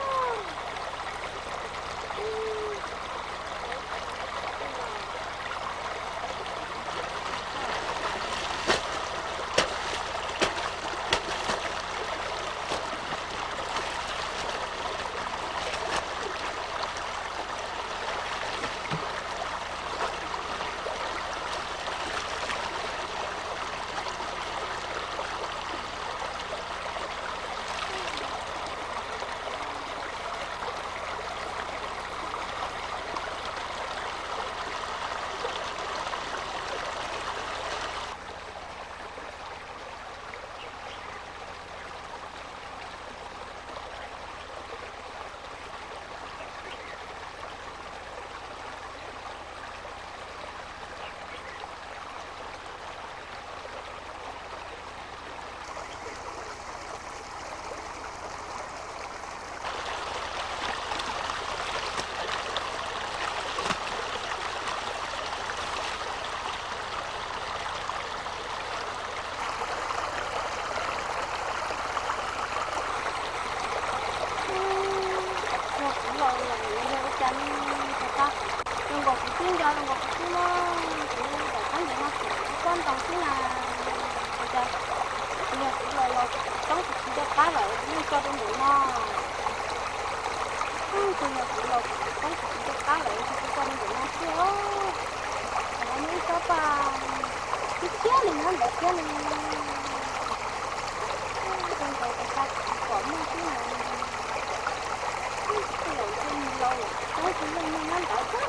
Yog kuv laus lawm yog ua cas ne? Ua cas zoo nkaus kuv twb nco zoo nkaus kuv twb muab kuv daim khaub ncaws no kuv kuj ntaus xwb na. Ua cas yog kuv laus laus kuv tsis poob kuv tsis nco qab lawm kuv yeej tso rau npaum no. Twb yog kuv laus kuv tsis poob kuv tsis nco qab lawm kuv tso rau npaum no xwb. Qhov no muaj ib tsob paj tshiab tshiab li nyob ntawd thiab ne. Zoo nkaus tus tag kuv tsis pom muaj xwb na. Tej zaum ntshe mis laus tub twb yeej muaj nyob ntawd xwb.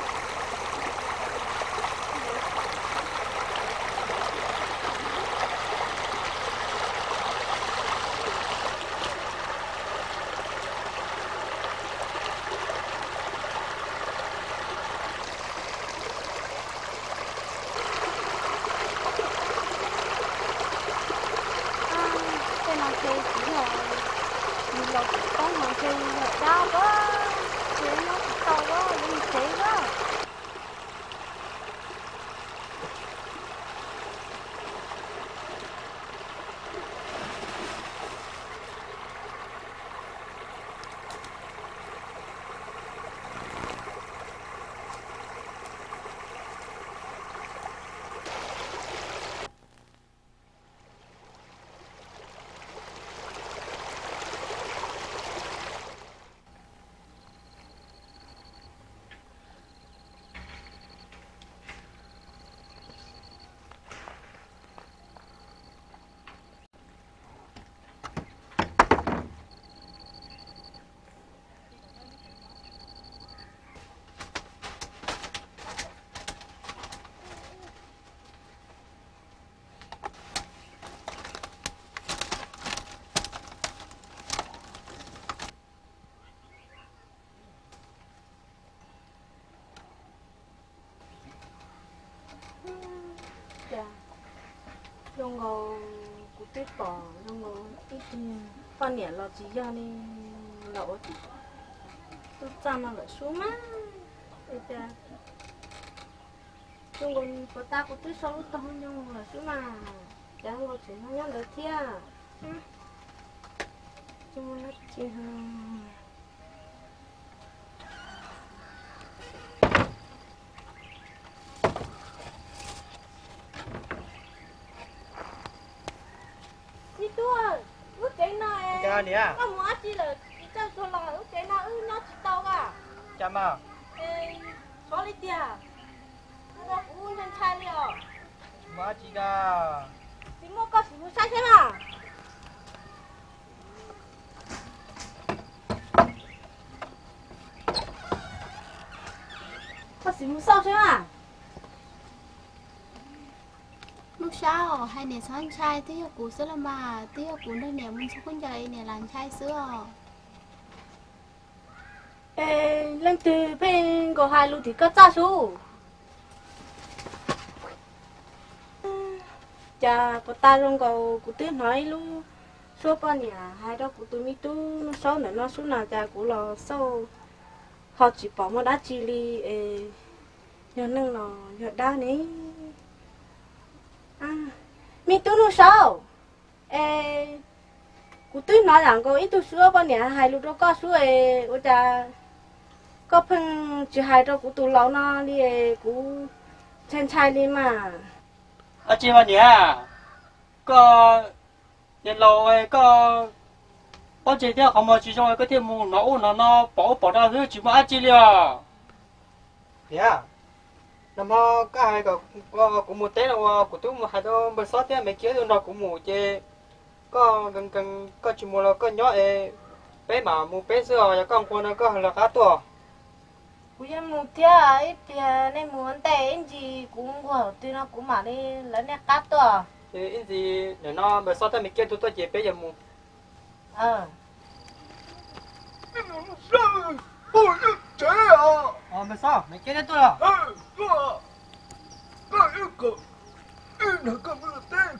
Tej no ntshe tsis yog mis laus tub tsis poob mas ntshe yog dab pab, ntshe nyob tsis tau pab, yuav mus tsev pab. Peb pom zoo nkaus ib tug poj niam los tsis yog li, los ua tsis tub txaj no lawm sub mas. Ua cas zoo nkaus puas tas kuv twb sau lub tog ncoo lawm sub mas, cas zoo nkaus tseem nyob ntawd thiab. Tsis muaj dab tsi. Me tub, lub tsev no koj mus dab tsi lawm tsis txawj tuag los? Lub tsev no wb nyob tsis tau a. Cas mas? Xyov li tiag, kuv ntshai ntshai li os. Mus dab tsi a? Tsis muaj, koj sim mus saib saib mas. Koj sim mus xauj saib mas. Nuj Saub, hais niam txhob ntshai, twb yog kuv xwb los mas, twb yog kuv nrog niam mus ntxhua khaub ncaws es niam lam ntshai xwb os. Es leej twg pheej nkaus hais lus tim koj txaj sub? Cas puas tas zoo nkaus kuv twb hnov ib lub suab poj niam hais rau kuv tus me tub Nuj Saub ntawm no sub na, cas kuv los xauj ho tsis pom muaj dab tsi li es yog neeg los yog dab ne? Me tub Nuj Saub, es kuv twb hnov yam nkaus ib tug suab poj niam hais lus rau koj sub es ua cas koj pheej tsis hais rau kuv tus laus no li es kuv ntshai ntshai li mas. Dab tsi mas niam, koj niam laus koj pob ntseg thiab qhov muag tsis zoo koj thiaj mus hnov ub hnov no pom ub pom no xwb tsis muaj dab tsi li os. Niam, nag hmo koj hais kom kuv mus teb no ua kuv twb mus hais rau npawg Xob thiab Maiv Kiab nrog kuv mus ces koj nkees nkees koj tsis mus los koj nyob es peb mam mus peb xwb os, yog koj nquag no koj lawv qab tuaj. Kuv yuav mus thiab, ib pliag nej mus ua ntej ib ntsis kuv nquag twg no kuv mam li lawv nej qab tuaj. Ib ntsis nim no npawg Xob thiab Maiv Kiab tuaj tuaj ces peb yuav mus. Npawg Xob, Maiv Kiab tuaj los? Koj ib kom ib nrog koj mus teb,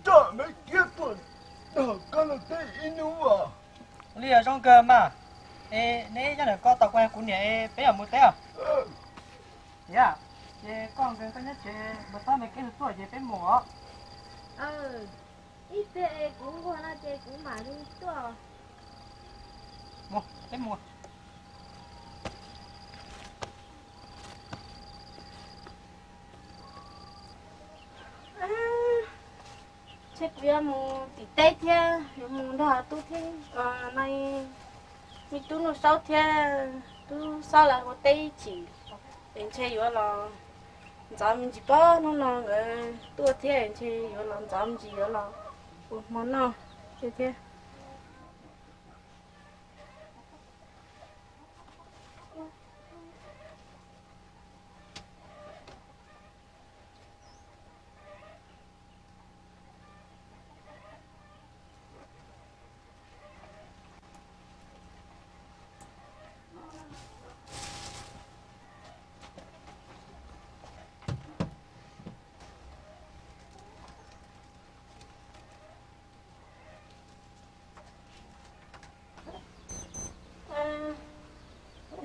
nrog Maiv Kiab tuaj nrog koj los teb ib hnub os. Li zoo kawg mas. Es neb nyob ntawm ko tos kuv, kuv niam peb yuav mus teb os. Tiag, ces koj nkees koj nyob tsev, npawg Xob Maiv Kiab tuaj ces peb mus os. Ib pliag es kuv nquag no ces kuv mam li tuaj. Mus, peb mus. Ntshe kuv yuav mus tim teb thiab, yuav mus nrog tub thiab, no, me tub Nuj Saub thiab tub Xob lawv ua teb ib chim, es ntshe yuav los ntxov me ntsis pob hnub no nkawd tuaj thiab, ntshe yuav los ntxov me ntsis yuav los ua hmo noj thiab.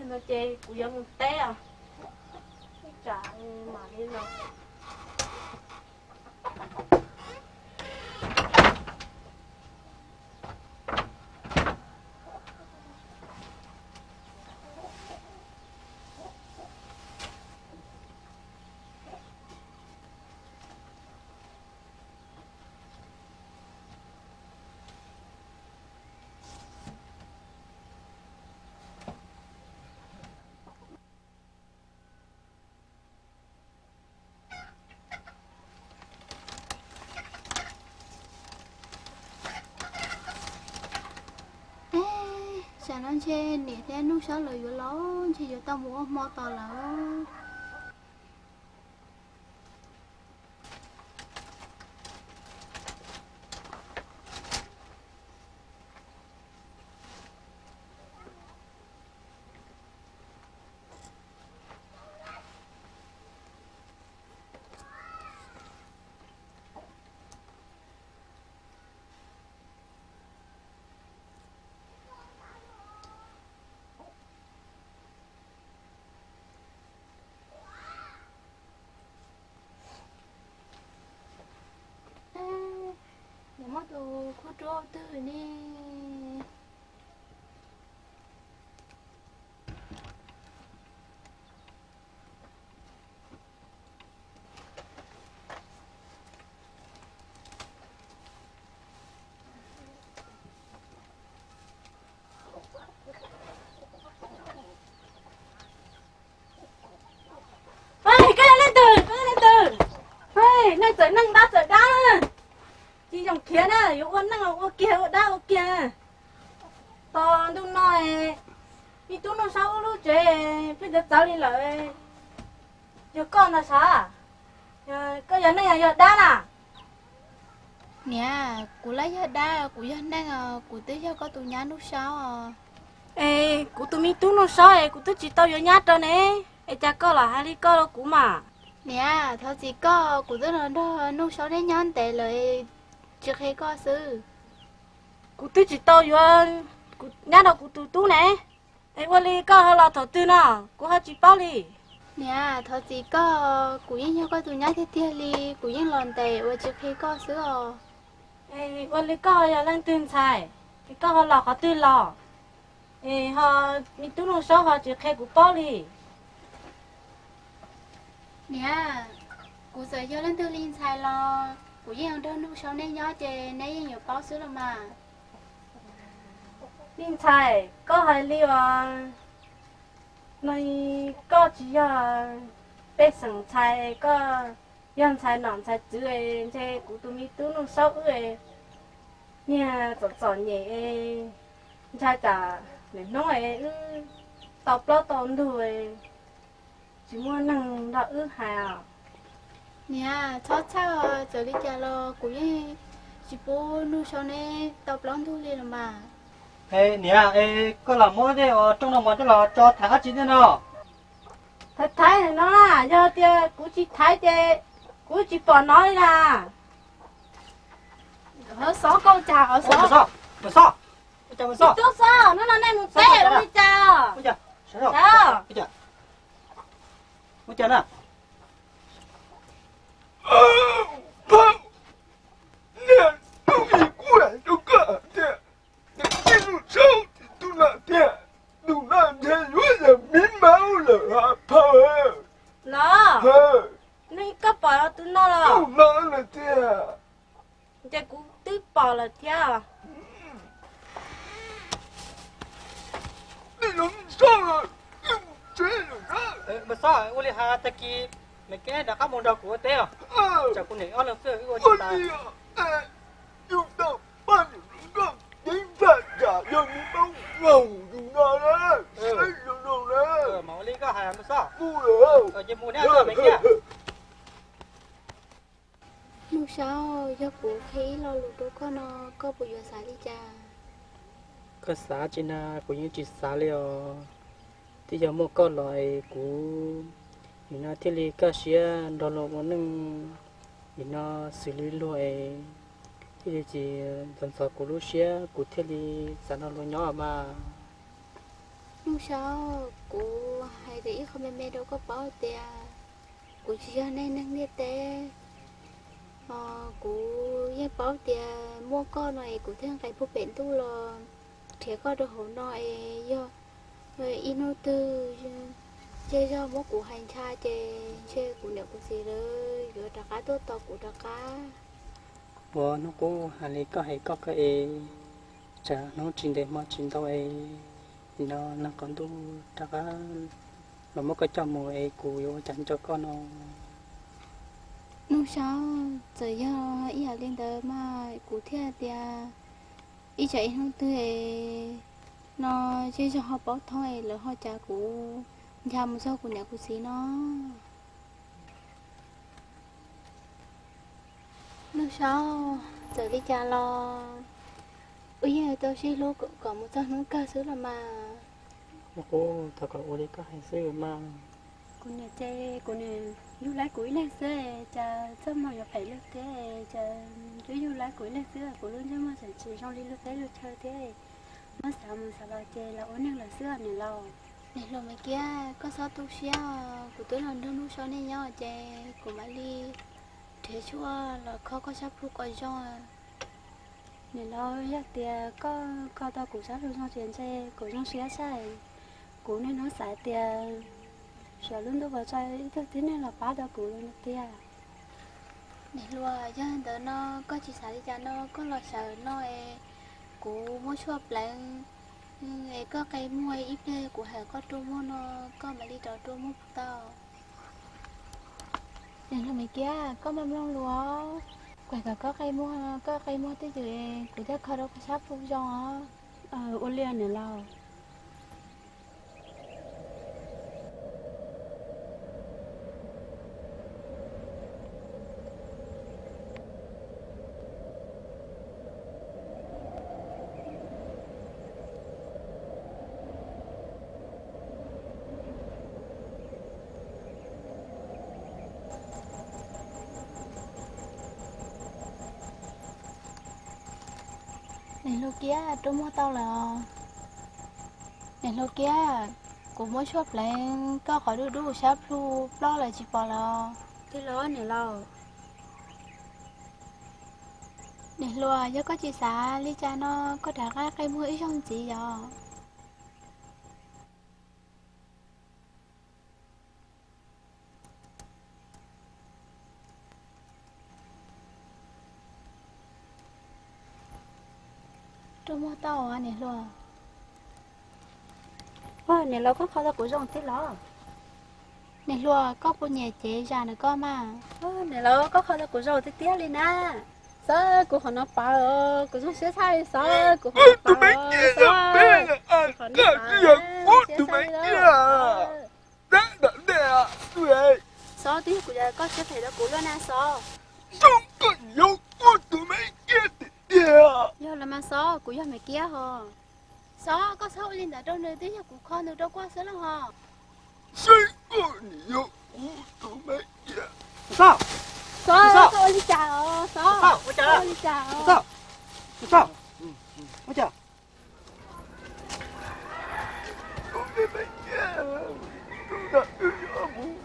No ces kuv yuav mus teb os, ib tsam mam li los. Tam no ntshe niam thiab Nuj Saub lawv yuav los, ntshe yuav tau mus ua hmo tos lawm. Rau twg ne? Koj yog leej twg? Koj yog leej twg? Neeg txawm neeg, dab txawm dab, tsis zoo khiav na, yuav ua neej ua kiag, ua dab ua kiag. Tos ntuj no, me tub Nuj Saub wb lub tsev pheej txawv txawv li lawm. Yog koj ntag sav, koj yog neeg yog dab na? Niam, kuv lawv yog dab, kuv yog neeg os, kuv twb yog koj tus nyab Nuj Saub os. Es kuv tus me tub Nuj Saub es kuv twb tsis tau yuav nyab rau ne, es cas koj los hais li koj rau kuv mas? Niam, thov txim koj, kuv twb los nrog Nuj Saub neb nyob ntev lawm, tsis qhia koj xwb. Kuv twb tsis tau yuav nyab rau kuv tus tub ne, es ua li koj ho los thaum twg no, kuv ho tsis paub li. Niam, thov txim koj, kuv yeej yog koj tus nyab tiag tiag li, kuv yeej los ntev uas tsis qhia koj xwb os. Ua li koj yog leej twg ntxhais, es koj ho los qhov twg los? Es ho me tub Nuj Saub ho tsis qhia kuv paub li. Niam, kuv txawm yog leej twg li ntxhais los kuv yeej nrog Nuj Saub neb nyob ces neb yeej yuav paub xwb los mas. Me ntxhais, koj hais li os, no koj tsis yog pej xeem ntxhais, koj yog ntxhais nom ntxhais tswv, ntshe kuv tus me tub Nuj Saub wb niag txom txom nyem, ntshai tsam lwm hnub wb tau plaub tau ntug, tsis muaj neeg nrog wb hais os. Niam, txhob txhawj, txawm li cas los kuv yeej tsis pub Nuj Saub neb tau plaub ntug li los mas. Niam, es koj los muab tej rooj no mov coj los tso thaiv dab tsi tej no? Thaiv thaiv no, yog tias kuv tsis thaiv ces kuv tsis pom no li na. Xov koj cas, xov, xov, tub xov, no no nej mus teb ua li cas? Ua cas na? Niag tub, kuv hais rau koj tias, tus tub Nuj Saub, tus no tiag, tus no ntshe yuav yog miv mauv lawm hab phauj. Los, koj pom tus no los? Tus no lawm tiag. Ces kuv twb pom lawm thiab. Mus xwb, ua li hais tag kis nws kev rov qab mus nrog kuv ua teb os. Tsam kuv niam ob leeg xwb wb ua tsis tas. Mas ua li koj hais mus xwb. Ces mus neb me kiag. Nuj Saub, yog kuv qhia ib lo lus rau koj no, koj puas yuav xav li cas? Koj xav tsi na, kuv yeej tsis xav li os. Twb yog muaj koj los es kuv nim no thiaj li kaj siab nrog luag ua neej, nim no xws li luag es thiaj li tsis ntxhov ntxhov kuv lub siab, kuv thiaj li xav nrog luag nyob mas. Nuj Saub, kuv hais tias ib qho me me rau koj paub tias kuv tsis yog neeg ntiaj teb. Kuv yeej paub tias muaj koj no es kuv thiaj nqes puag pem ntuj los nrhiav koj rau hauv no es yog ib hnub twg zej zog muab kuv hais ntshai ces ntshe kuv niam kuv txiv lawv yuav rov qab tuaj tos kuv rov qab. Ua hnub qub hais li koj hais koj kawg es, tsam hnub tsis ntev hmo tsis ntau es, nim no nag qhov ntuj rov qab los muab koj coj mus es kuv yuav ua cas nco koj no. Nuj Saub, txawm yog ib yam li ntawd mas kuv thiaj tias ib tsam ib hnub twg es no zej zog ho paub thoob es lawv ho cas kuv ncha mus txog kuv niam kuv txiv no. Nuj Saub, txawm li cas los wb yeej tau sib hlub kom mus txog hnub kawg xwb los mas. Ua qub thov kom ua li koj hais xwb mas. Kuv niam ces kuv niam yug laib kuv ib leeg xwb, cas txoj hmoo yuav phem luaj thiab, cas twb yug laib kuv ib leeg xwb, kuv lub ntsej muag tseem tsis zoo li luag teb luag chaw thiab. Muab xav mus xav los ces los ua neeg lawm xwb niam laus. Niam hluas Maiv Kiab, koj txhob tu siab, kuv twb los nrog Nuj Saub nej nyob ces kuv mam li nrhiav tshuaj los kho koj sab plhu kom zoo. Niam laus, yog tias koj kho tau kuv sab plhu zoo ces ntshe kuv zoo siab saib. Kuv niaj hnub xav tias xyov lub ntuj puas tso ib tug tib neeg los pab tau kuv li no tiag. Niam hluas, yog ntawd no koj tsis xav li cas no koj los sawv no es kuv muab tshuaj pleev es koj qe muag ib pliag kuv hais koj rua muag no koj mam li rov rua muag puas tau? Niam hluas Maiv Kiab, koj maj mloog lus, kuv hais kom koj qe muag, koj qe muag twj ywm kuv thiaj kho rau koj sab plhu zoo os. Ua li niam laus. Niam hluas Kiab, rua muag tau lawm. Niam hluas Kiab, kuv muab tshuaj pleev koj qhov dub dub sab plhu ploj lawm tsis pom lawm. Tig los niam laus. Niam hluas, yog koj tsis xav li cas no koj rov qab qe muag ib zaug ntxiv yom. Rua muag tau niam hluas. Niam laus, koj kho tau kuv zoo tiag los? Niam hluas, koj puas nyiam cev zam ntawm koj mas? Niam laus, koj kho tau kuv zoo tiag tiag li na. Xav kuv qhov no pab os, kuv zoo siab tshaj li xav kuv qhov no pab os. Xov, twb yog kuv yog koj siab phem rau kuv luaj na Xov. Zoo koj yuav ua tus me iab tiag tiag. Yog los mas Xov, kuv yog Maiv Kiab hos. Xov, koj txhob ua li ntawd rau nws, twb yog kuv kho nws rau koj xwb los hos. Seb koj nim yog kuv tus me iab. Xov, koj ua li cas os Xov? Koj ua li cas os? Tus me iab, hnub no wb yuav mus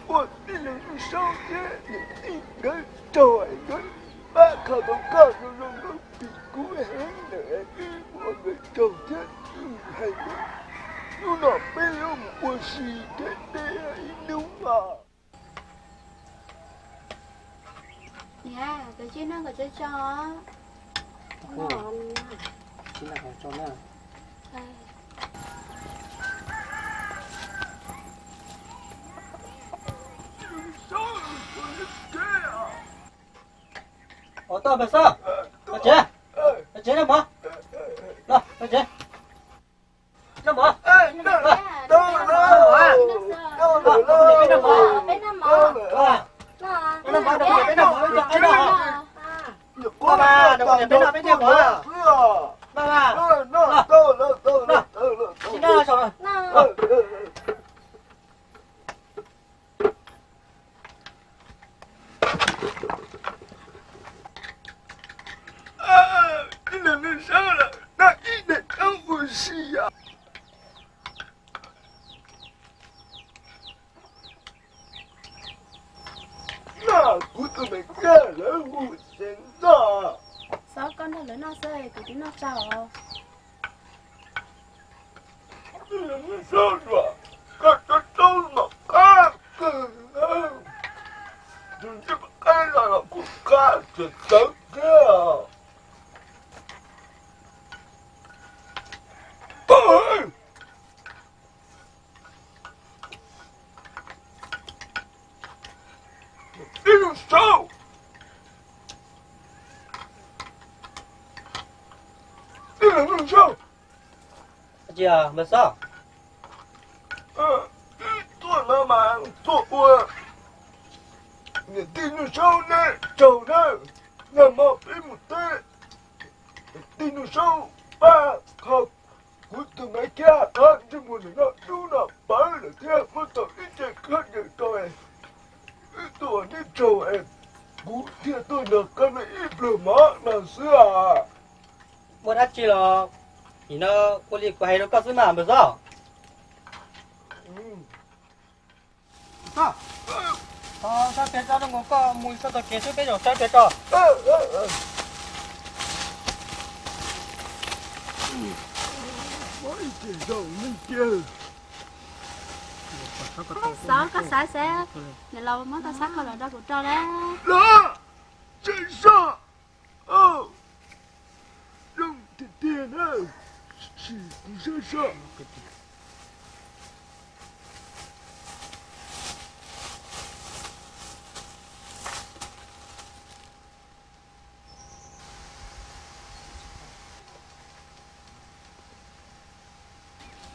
ua tij laug Nuj Saub thiab niam tij nkawd tsaug es nkawd pab kho tau koj zoo zoo nkauj tim kuv heev lawm es wb ua nkawd tsaug thiab wb mus hais nkawd. Hnub no peb yuav mus ua si thiab peb ib hnub os. Niam, koj cia noj kom tsau tsau. Ua tau npawg Xab, tau tsev, tau tsev noj mov, tau tsev. Noj mov. Peb noj mov. Peb noj mov, peb noj mov, peb noj mov. Peb noj mov. Tsis noj. Tij laug Nuj Saub lawm, noj ib daim taub ua si os. Noj kuv tus me kab lawv hu xeev noj. Xov, koj nrog lawv noj xwb, kuv twb noj tsau os. Tij laug Nuj Saub, koj tsob taub no qab kawg, tus ntsej muag qab no los kuj qab txawv txawv thiab. Tij laug Nuj Saub, tij laug Nuj Saub. Tsis, npawg Xab, ib tuaj no mas tuaj ua niam tij Nuj Saub neb tsaug nawb. Nag hmo peb mus teb, niam tij Nuj Saub pab kho kuv tus me kab qab ntsej muag ntawm no dub no pawv lawm thiab muab tau ib ce khaub ncaws rau wb tuaj ua neb tsaug es kuv thiaj tuaj nrog koj noj ib pluag mov no xwb os. Muaj dab tsi los nim no ua li kuv hais rau koj xwb mas npawg Xab. Sab pem tso, zoo nkaus koj mus txog tom kev xwb peb zaum sab pem tso. Xov, koj xav xav, niam laus muab koj xab kho los nrog kuv rau na. Los, saib soj, zoo tiag tiag na, sim kuv saib soj.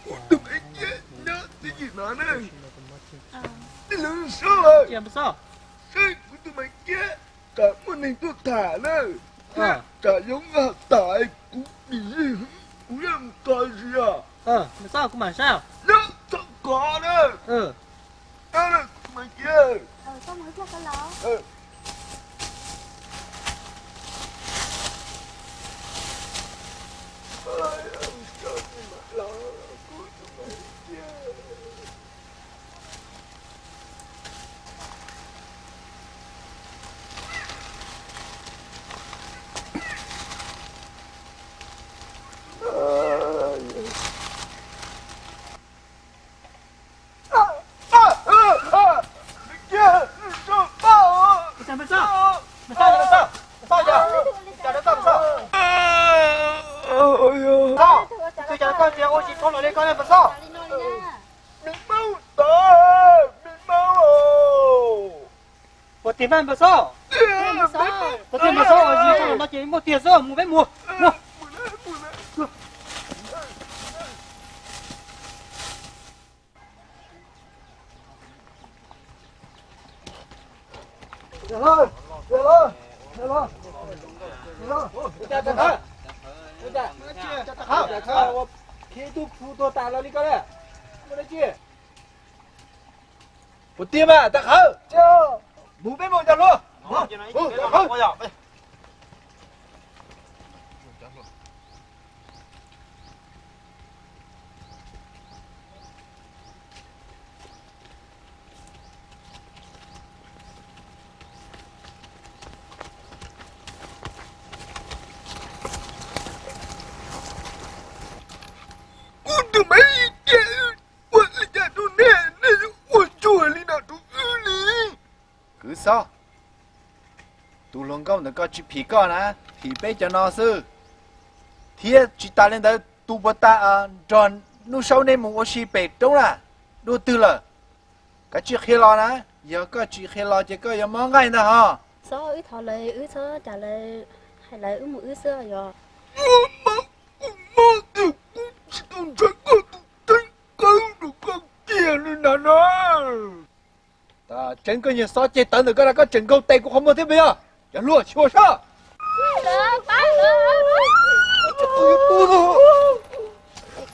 Kuv tus me kiab nyob twj ywm no na. Tij laug Soj, seb kuv tus me kiab tsam muaj neeg tuaj tham na, thiab tsam yuav nqa tas kuv dim zig, kuv yeej mus kov zis os. Nyob txhob kov na. Kuv tus me kiab. Puas tiag mas npawg Xob? Puas tiag npawg Xob, no ces muaj tiag xwb, mus peb mus. Puas tiag mas Tag Qhawv? Mus peb mus cov hluas. Kuv tus me kiab, ua li cas rau nej, nej yuav ua tsuag li no rau wb li? Kwv Xob, tus hluas nkauj ntawd koj tsis phim koj na, phim peb cov no xwb. Thiab tsis tas li ntawd, tus puas tas nrog Nuj Saub nej mus ua si pem roob na, dua twg lawm? Kav tsij qhia los na, yog koj tsis qhia los ces koj yuav mob nqaij ntag hos. Xob, wb thov lawv, wb txhob cas lawv, hais lawv wb mus wb xwb yog. Mob, kuv mob tiag, kuv tsis tau ntshaw koj tus kheej qawb rau koj kiag li ntag na. Tseev koj niag Xob ceg tawv ntawm koj na, koj tseem nkaug tes kuv qhov muag thiab puas yog? Cov hluas, xyuas soj.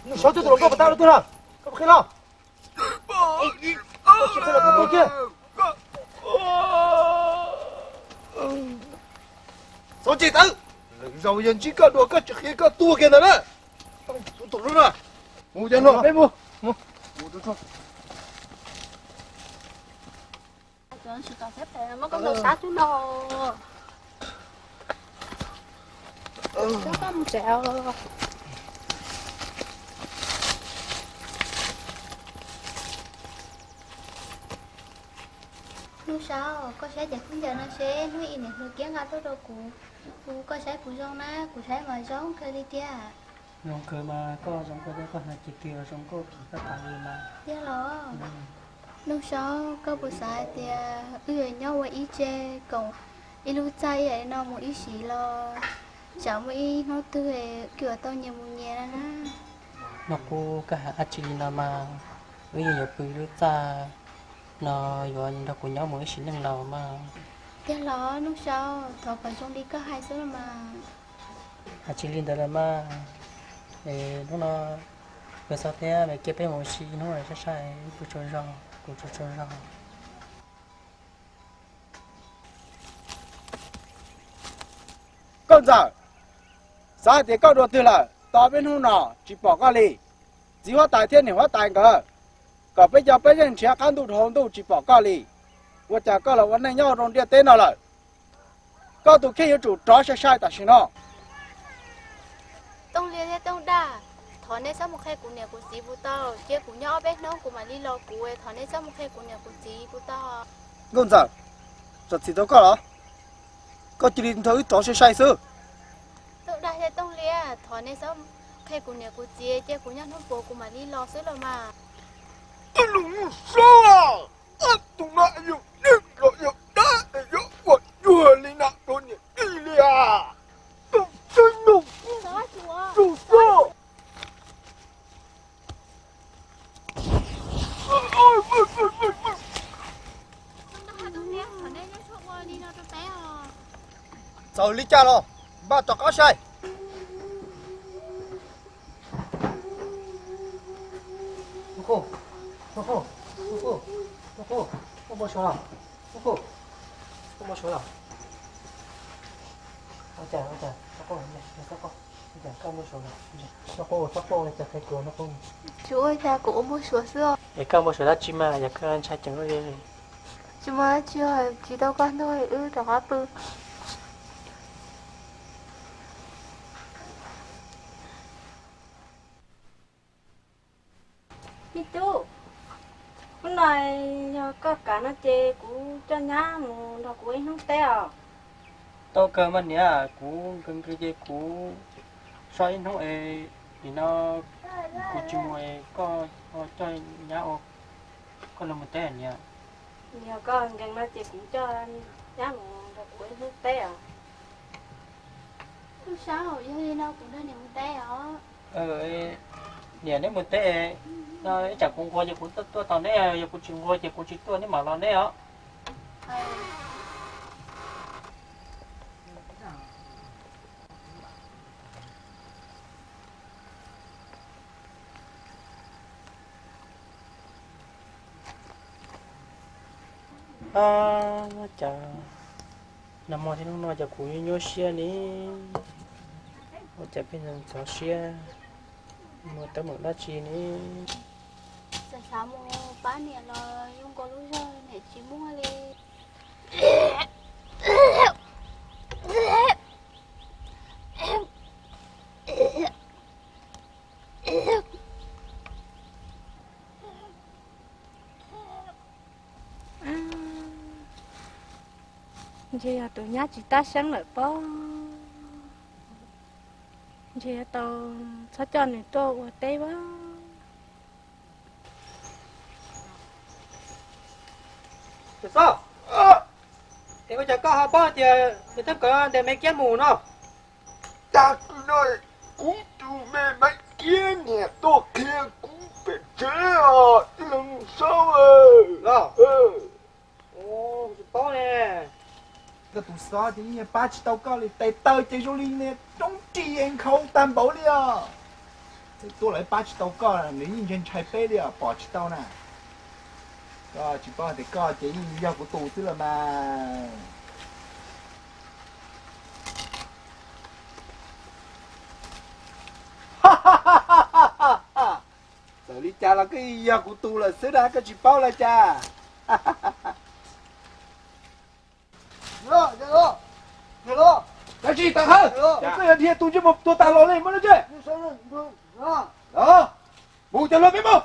Nws Xob coj tus hluas nkauj puas tas rau twg na? Koj puas qhia los? Tsis qhia los kuv tua kiag. Xob ceg tawv, lwm zaus yog ntsib koj dua koj tsis qhia koj tua kiag ntawd na. Tus tus no, mus cov hluas, peb mus. Muab koj tus sab cub no. Coj koj mus tsev os. Nuj Saub, koj saib cov khaub ncaws no seb hnub ib niam hluas kiab nqa tuaj rau kuv, kuv, koj saib puas zoo na? Kuv saib mas zoo kawg li tiag. Zoo kawg mas, koj zoo kawg thiab, koj hnav ces kiag zoo nkauj phim koj tas li mas. Tiag los? Nuj Saub, koj puas xav hais tias wb yuav nyob ua ib tse koom ib lub txaj ib yam li no mus ib sim los tsam muaj ib hnub twg wb yuav tau nyias mus nyias na? Noj qub, koj hais dab tsi li no mas, wb yeej yuav pw lub txaj no, yuav nrog kuv nyob mus ib sim neej los mas. Tiag los Nuj Saub, thov kom zoo li koj hais xwb los mas. Hais tsis li ntawd los mas, es hnub no Pawg Xob thiab Maiv Kiab peb mus ua si ib hnub sai sai, wb pw tsaug zog, kuv tsaug tsaug zog. Koj ntxawm, xav hais tias koj dua twg lawm, tau peb hnub no tsis pom koj li. Txiv huab tais thiab niam huab tais nkawd kom peb cov peb yeej nrhiav qab ntuj rau hauv ntuj tsis pom koj li. Ua cas koj los ua neej nyob rau ntiaj teb no lawm? Koj tus kheej yuav tsum rov sai sai tam sim no. Tooj Liab thiab Tooj Daj, thov nej txhob mus qhia kuv niam kuv txiv puas tau? Cia kuv nyob ob peb hnub kuv mam li los kuv, thov nej txhob mus qhia kuv niam kuv txiv puas tau? Nkauj Ntxawm, txom txim tau koj los? Koj cia li nrog wb rov sai sai xwb. Tooj Daj thiab Tooj Liab, thov nej txhob qhia kuv niam kuv txiv, cia kuv nyob hnub puas kuv mam li los xwb los mas. Tus no yog dab es yuav ua cuag li no rau niam tij li as. Tus tib no, tus tib. Txawm li cas los npaj rov qab saib. Tsis ua cas, kuv ua npau suav xwb os. Es koj npau suav dab tsi mas yog koj ntshai ceev li? Tsis muaj dab tsi, tsis tau koj hnub wb rov qab pw. Me tub, hnub no yog koj kam no ces kuv coj nyab mus nrog kuv ib hnub teb os. Tau kawg mas niam, kuv nkees nkees ces kuv so ib hnub es nim no kuv tsis mus es koj ho coj nyab ua koj los mus teb niam. Yog koj nkees no ces kuv coj nyab mus nrog kuv ib hnub teb os. Tub Saub, yog li no kuv nrog niam mus teb os. Niam, neb mus teb no, ib tsam kuv nquag ces kuv tuaj tos neb, yog kuv tsis nquag ces kuv tsis tuaj, neb mam los neb os. Cas nag hmo thiab hnub no cas kuv nyuaj nyuaj siab li, ua cas pheej ntxhov siab, muaj teeb meem dab tsi ne? Xav xav mus pab niam los zoo nkaus lub zog niam tsis muaj li. Ntshe yog tus nyab tsis tab seeb lawm pob. Ntshe yuav tau txhob coj nws tuaj ua teb as. Tus Xob, es ua cas koj ho paub tias nws thab kawv ntes Maiv Kiab mus no? Tag kis no kuv tus me Maiv Kiab niam tuaj qhia kuv pem tsev os tij laug Saub. Tsis paub ne. Koj tus Xob ces yeej pab tsis tau koj li, tes taw ces zoo li niag roob ris nkhaus tag npaum li os. Txawm tuaj los pab tsis tau koj, nws yeej ntshai ntshai peb li os, pom tsis tau na. Koj tsis paub tias koj ces yeej yog kuv tus xwb los mas. Txawm li cas los koj yeej yog kuv tus lawm xwb na, koj tsis paub los cas? Dab tsi tag hawm, koj yog dhia tus ntsej muag tuag tag los li muaj dab tsi? Mus cov luag peb mus.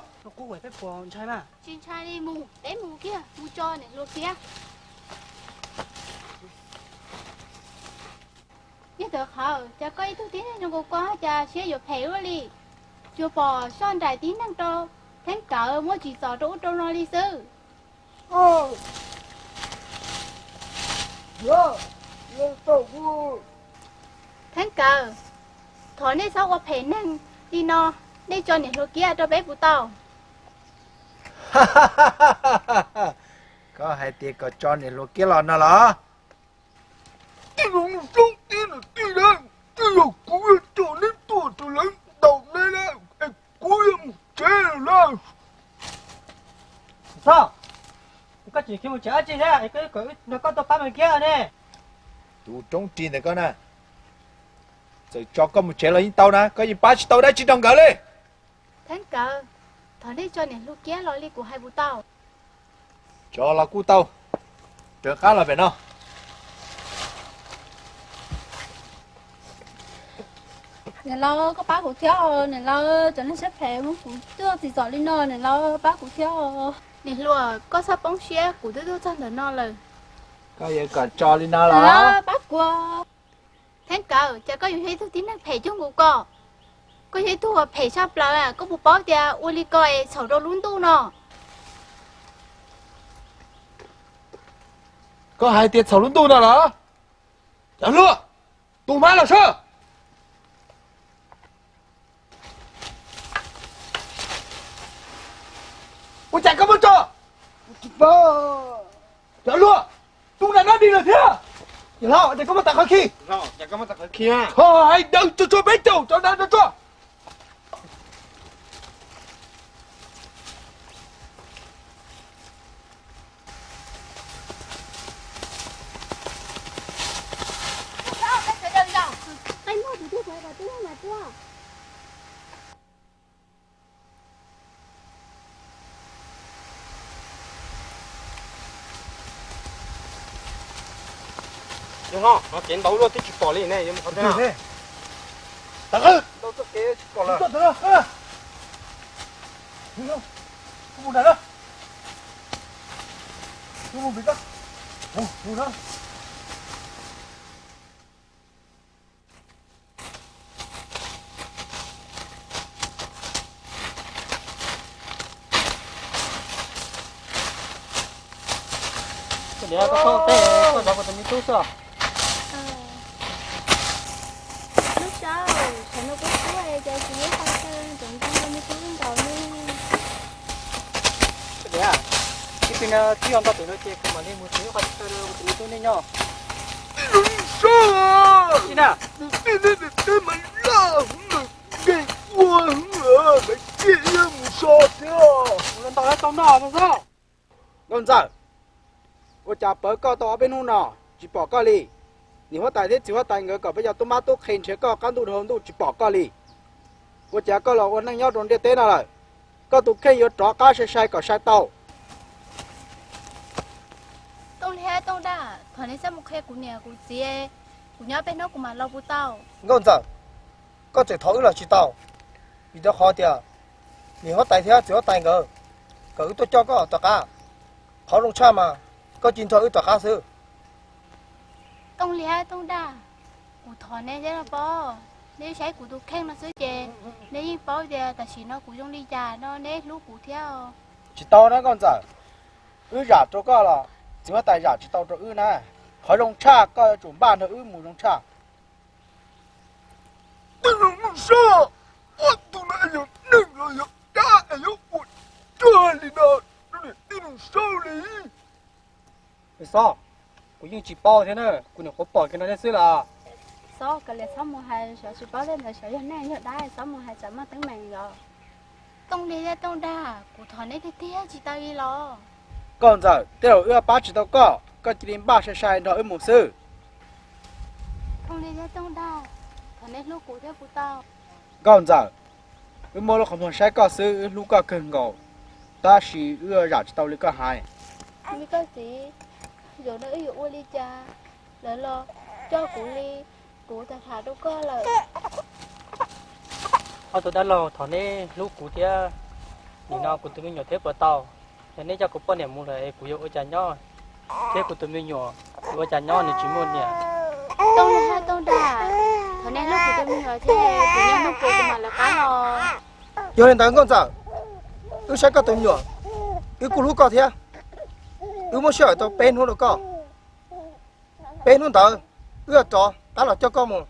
Tsis ntshai li, mus, peb mus kiag, mus tso niam hluas kiag. Yog tawv qhawv, cas koj ib tug tib neeg zoo nkaus ko cas siab yuav phem luaj li. Tsuas pom soj nraim tib neeg rau Theeb Kawm muaj tsim txom rau ub rau no li xwb. Theeb Kawm, thov nej txhob ua phem neeg li no, nej tso niam hluas kiab rau peb puas tau? Koj hais tias kom tso niam hluas kiab los no los? Tij laug Nuj Saub thiab niam tij, twb yog kuv tso neb tuaj rau lawv ntaus neb na, es kuv yuav mus tsev lawm na. Txhob, koj tseem khiav mus tsev dab tsi thiab es koj kom wb nrog koj tuaj pab Maiv Kiab ne? Tus roob ris ntawm koj na, txawm tso koj mus tsev los yeej tau na, koj yeej pab tsis tau dab tsi rau nkawd li. Theeb Kawm, thov nej tso niam hluas kiab los li kuv hais puas tau? Tso los kuj tau. Rov qab los pem no. Niam laus, koj pab kuv thiab os niam laus, cov neeg siab phem muab kuv cuaj txim txom li no, niam laus pab kuv thiab os. Niam hluas, koj txhob poob siab, kuv twb tuaj txog ntawm no lawm. Koj yuav kom tso li no los? Pab kuv. Theeb Kawm, cas koj yuav yog ib tug tib neeg phem cuag nkaus ko? Koj yog ib tug uas phem tshaj plaws, koj puas paub tias ua li ko es txhaum rau lub ntuj no. Koj hais tias txhaum lub ntuj no los? Cov hluas, tu hmab los seb. Ua cas koj muab tso? Cov hluas, tu nram no dig lawm thiab. Yawg hlob, ua cas koj muab tawm qhov khi? Ho hais daws tso tso peb caug cov nram no tso. Yog no, no kev ntau luaj twb tsis pom li ne, yuav mus qhov twg no? Ntau txoj kev tsis pom lawm. Kuv mus nram na. Kuv mus pem ko. Mus, mus na. Koj niam, koj txhob teb, koj zov kuv tus me tub xwb. Lub saub, tsam no kuv tub cas tsis muaj qhov chaw, tseem nrog me tub nkaus ne. Koj niam, ib pliag no twb yog nto pem no ces kuv mam li mus tsev ib qho tsis tau rau kuv tus me tub nej nyob. Tij laug Nuj Saub, tus tij laug Nuj Saub mas laj hwv, nkeeg ua hwv, mas ciaj ib mus so thiab. Ua ntau tau noj xwb. Nkauj Ntxawm, ua cas pawv koj tau ob peb hnub no tsis pom koj li? Niam huab tais thiab txiv huab tais nkawd kom peb cov tub mab tub qhe nrhiav koj qab ntuj dhau ntuj tsis pom koj li. Ua cas koj los ua neej nyob rau ntiaj teb no lawm? Koj tus kheej yuav rov qab sai sai kom sai tau. Tooj Liab, Tooj Daj, thov neb txhob mus qhia kuv niam kuv txiv, kuv nyob peb hnub kuv mam los puas tau? Nkauj Ntxawm, koj tseem thov wb los tsis tau, vim rau qhov tias niam huab tais thiab txiv huab tais nkawd kom wb tuaj coj koj tom qab. Qhov zoo tshaj mas koj cia li nrog wb tom qab xwb. Tooj Liab, Tooj Daj, kuv thov neb thiab los pob, neb saib kuv tus kheej no xwb ces neb yeej paub tias tam sim no kuv zoo li cas no, neb hlub kuv thiab. Tsis tau na Nkauj Ntxawm, wb zam rau koj los txiv huab tais zam tsis tau rau wb na. Qhov zoo tshaj koj yuav tsum npaj nrog wb mus zoo tshaj. Tij laug Nuj Saub, ob tug no yog neeg los yog dab es yuav ua rag li no rau niam tij Nuj Saub li? Xob, kuv yeej tsis paub thiab na, kuv nyuam qhuav pom kiag no thiab xwb los. Xob, kav liam txhob mus hais, xyov tsis paub tej ntawd xyov yog neeg yog dab, txhob mus hais tsam muaj teeb meem os. Tooj Liab thiab Tooj Daj, kuv thov neb tiag tiag tsis tau li los? Nkauj Ntxawm, tej zaum wb pab tsis tau koj, koj cia li npaj sai sai nrog wb mus xwb. Tooj Liab thiab Tooj Daj, thov neb hlub kuv thiab puas tau? Nkauj Ntxawm, wb muab lub qhov muag saib koj xwb, wb hlub koj kawg nkaus, tab sis wb zam tsis tau li koj hais. Me koj txiv, zaum no wb yuav ua li cas? Lawv los coj kuv li kuv tag tham rau koj lawm. Ob tug dab laug, thov neb hlub kuv thiab, nim no kuv tus me nyuam thiab puas tau? Yog neb coj kuv poj niam mus lawm es kuv yuav ua cas nyob? Thiab kuv tus me nyuam, kuv ua cas nyob nws tsis muaj niam? Tooj Liab, Tooj Daj, thov neb hlub kuv tus me nyuam thiab, kuv niam hlub kuv, kuv mam lawv qab los. Yog li ntawd Nkauj Ntxawm, wb saib koj tus me nyuam, wb kuj hlub koj thiab. Wb muab sij hawm tau peb hnub rau koj. Peb hnub ntawd wb yuav rov qab los coj koj mus.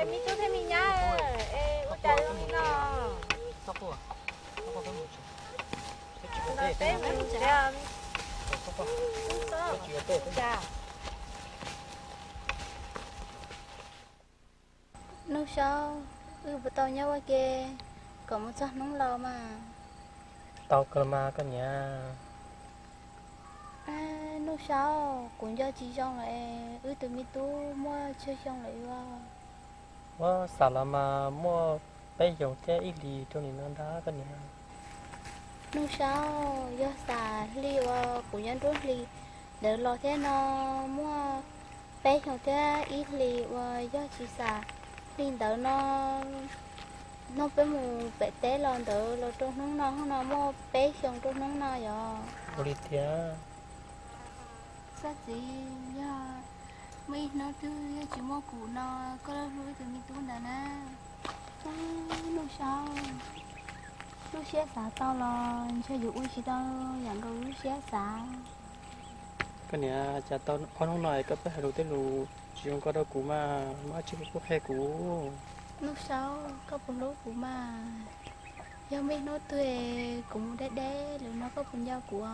Me tub thiab me nyab, ua cas zoo li no? Nuj Saub, wb puas tau nyob ua ke kom mus txog hnub laus mas? Tau kawg los mas koj niam. Nuj Saub, kuv nco tsis zoo lawm es wb tus me tub muaj tsawg xyoo lawm os? Ua, Xav los mas muaj peb xyoos thiab ib hlis rau nim no ntag koj niam. Nuj Saub, yog Xav hli uas kuv nyob nruab hlis ntawd los thiab no muaj peb xyoos thiab ib hlis uas yog tsis Xav hli ntawd no, hnub peb mus pem teb los ntawd los rau hnub no, hnub no muaj peb xyoos rau hnub no yog. Ua li tiag. Koj txiv, yog muaj ib hnub twg yog tsis muaj kuv no, koj hlub hlub tus me tub ntawd na. Nuj Saub, lub siab xav tau los ntshe yuav ua tsis tau yam nkaus lub siab xav. Koj niam, cas tau ob hnub no koj pheej hais lus tej lus tsis zoo nkauj rau kuv mas, muaj dab tsi koj qhia kuv. Nuj Saub, koj puas hlub kuv mas? Yog muaj ib hnub twg kuv mus deb deb lawm no koj puas nco kuv?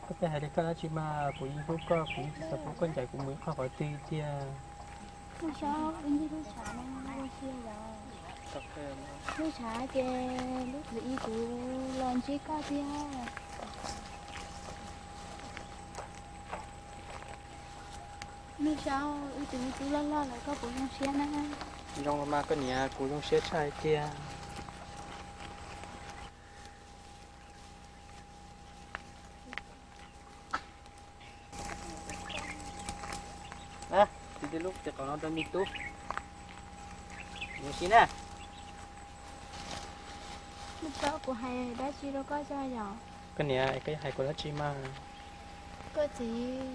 Koj pheej hais li koj dab tsi mas, kuv yeej hlub koj, kuv yeej tsis xav pub koj ncaim kuv mus ib qho qhov twg tiag. Nuj Saub, wb ncig lub tshav no ua si yom? Lub tshav ces lub twm i kuv los ntsib koj tiag. Nuj Saub, wb tus me tub loj loj lawm koj puas zoo siab na? Zoo los mas koj niam, kuv zoo siab tshaj hais tiag. Txiv tej lub tes qaum no rau me tub. Mus si na. Nuj Saub, kuv hais dab tsi rau koj tso yom? Koj niam, koj hais kuv dab tsi mas? Koj txiv,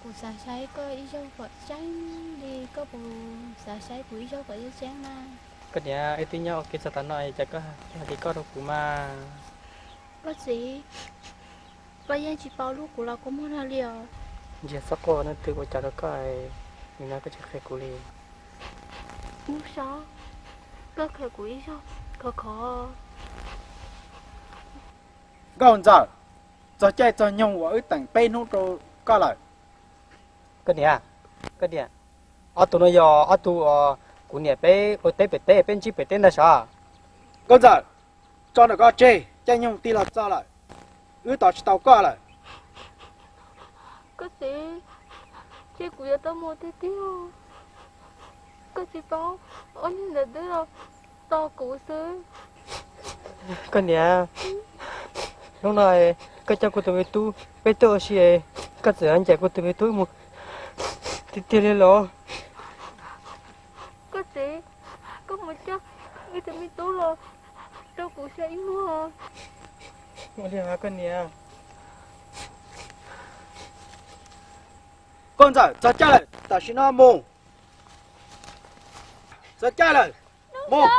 kuv xav saib koj ib zaug kom tseeb li, koj puas xav saib kuv ib zaug kom tseeb tseeb na? Koj niam, wb twb nyob ua ke txog tav no es cas koj hais li koj rau kuv mas? Koj txiv, koj yeej tsis paub hlub kuv los kua muag no li os. Ntsia txhob quaj, leej twg ua cas rau koj, nim no koj tsis qhia kuv li. Nuj Saub, koj qhia kuv ib zaug khov khov. Nkauj Ntxawm, txog caij txog nyoog uas wb teem peb hnub rau koj lawm. Koj niam, koj niam, ob tug no yog ob tug kuv niam peb ua teb pem teb, peb ntsib pem teb ntag sav. Nkauj Ntxawm, tso ntawm koj tseg, caij nyoog tig los txog lawm, wb tos tsis tau koj lawm. Koj txiv, ces kuv yuav tau mus tiag tiag. Koj txiv paub, ob niag ntawd twb los tos kuv xwb. Koj niam, hnub no koj coj kuv tus me tub peb tuaj ua si, koj txawm ncaim kuv tus me tub mus tiag tiag li los? Koj txiv, koj mus coj wb tus me tub los rau kuv saib ib muag. Ua li koj niam. Nkauj Ntxawm, txog caij lawm, tam sim no mus. Txog caij lawm, mus.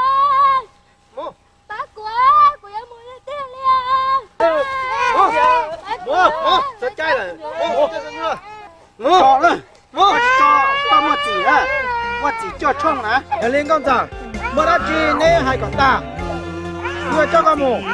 Pab kuv, kuv yuav mus tiag tiag li. Mus, mus, txog caij lawm, mus, mus. Mus, mus, tsis tso koj muaj txim na, muaj txim coj tshooj na. Yog li Nkauj Ntxawm, muaj dab tsi neb hais kom tag, kuv yuav coj koj mus.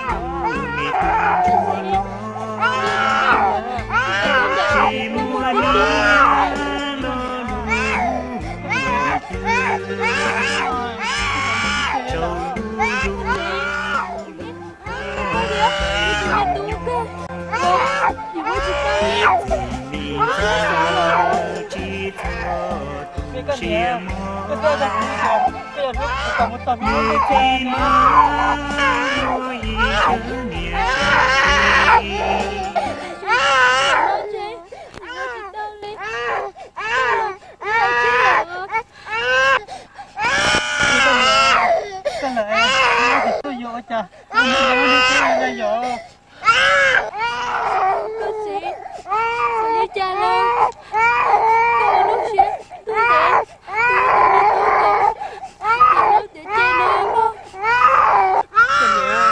Koj lawm, koj yuav ua cas? Koj txiv, li cas los koj ua lub siab tuag ntev, tus me tub ko, koj lub tiam ce no. Koj niam,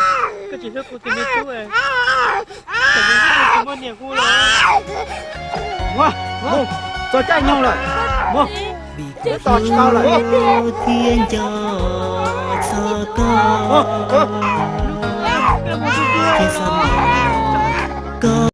koj tsis hlub kuv tus me tub, koj tsis muaj niam kuv los. Mus, mus, txog caij nyoog lawm, mus. Tos tsis tau lawm. Thiab nco txog koj, ces xav koj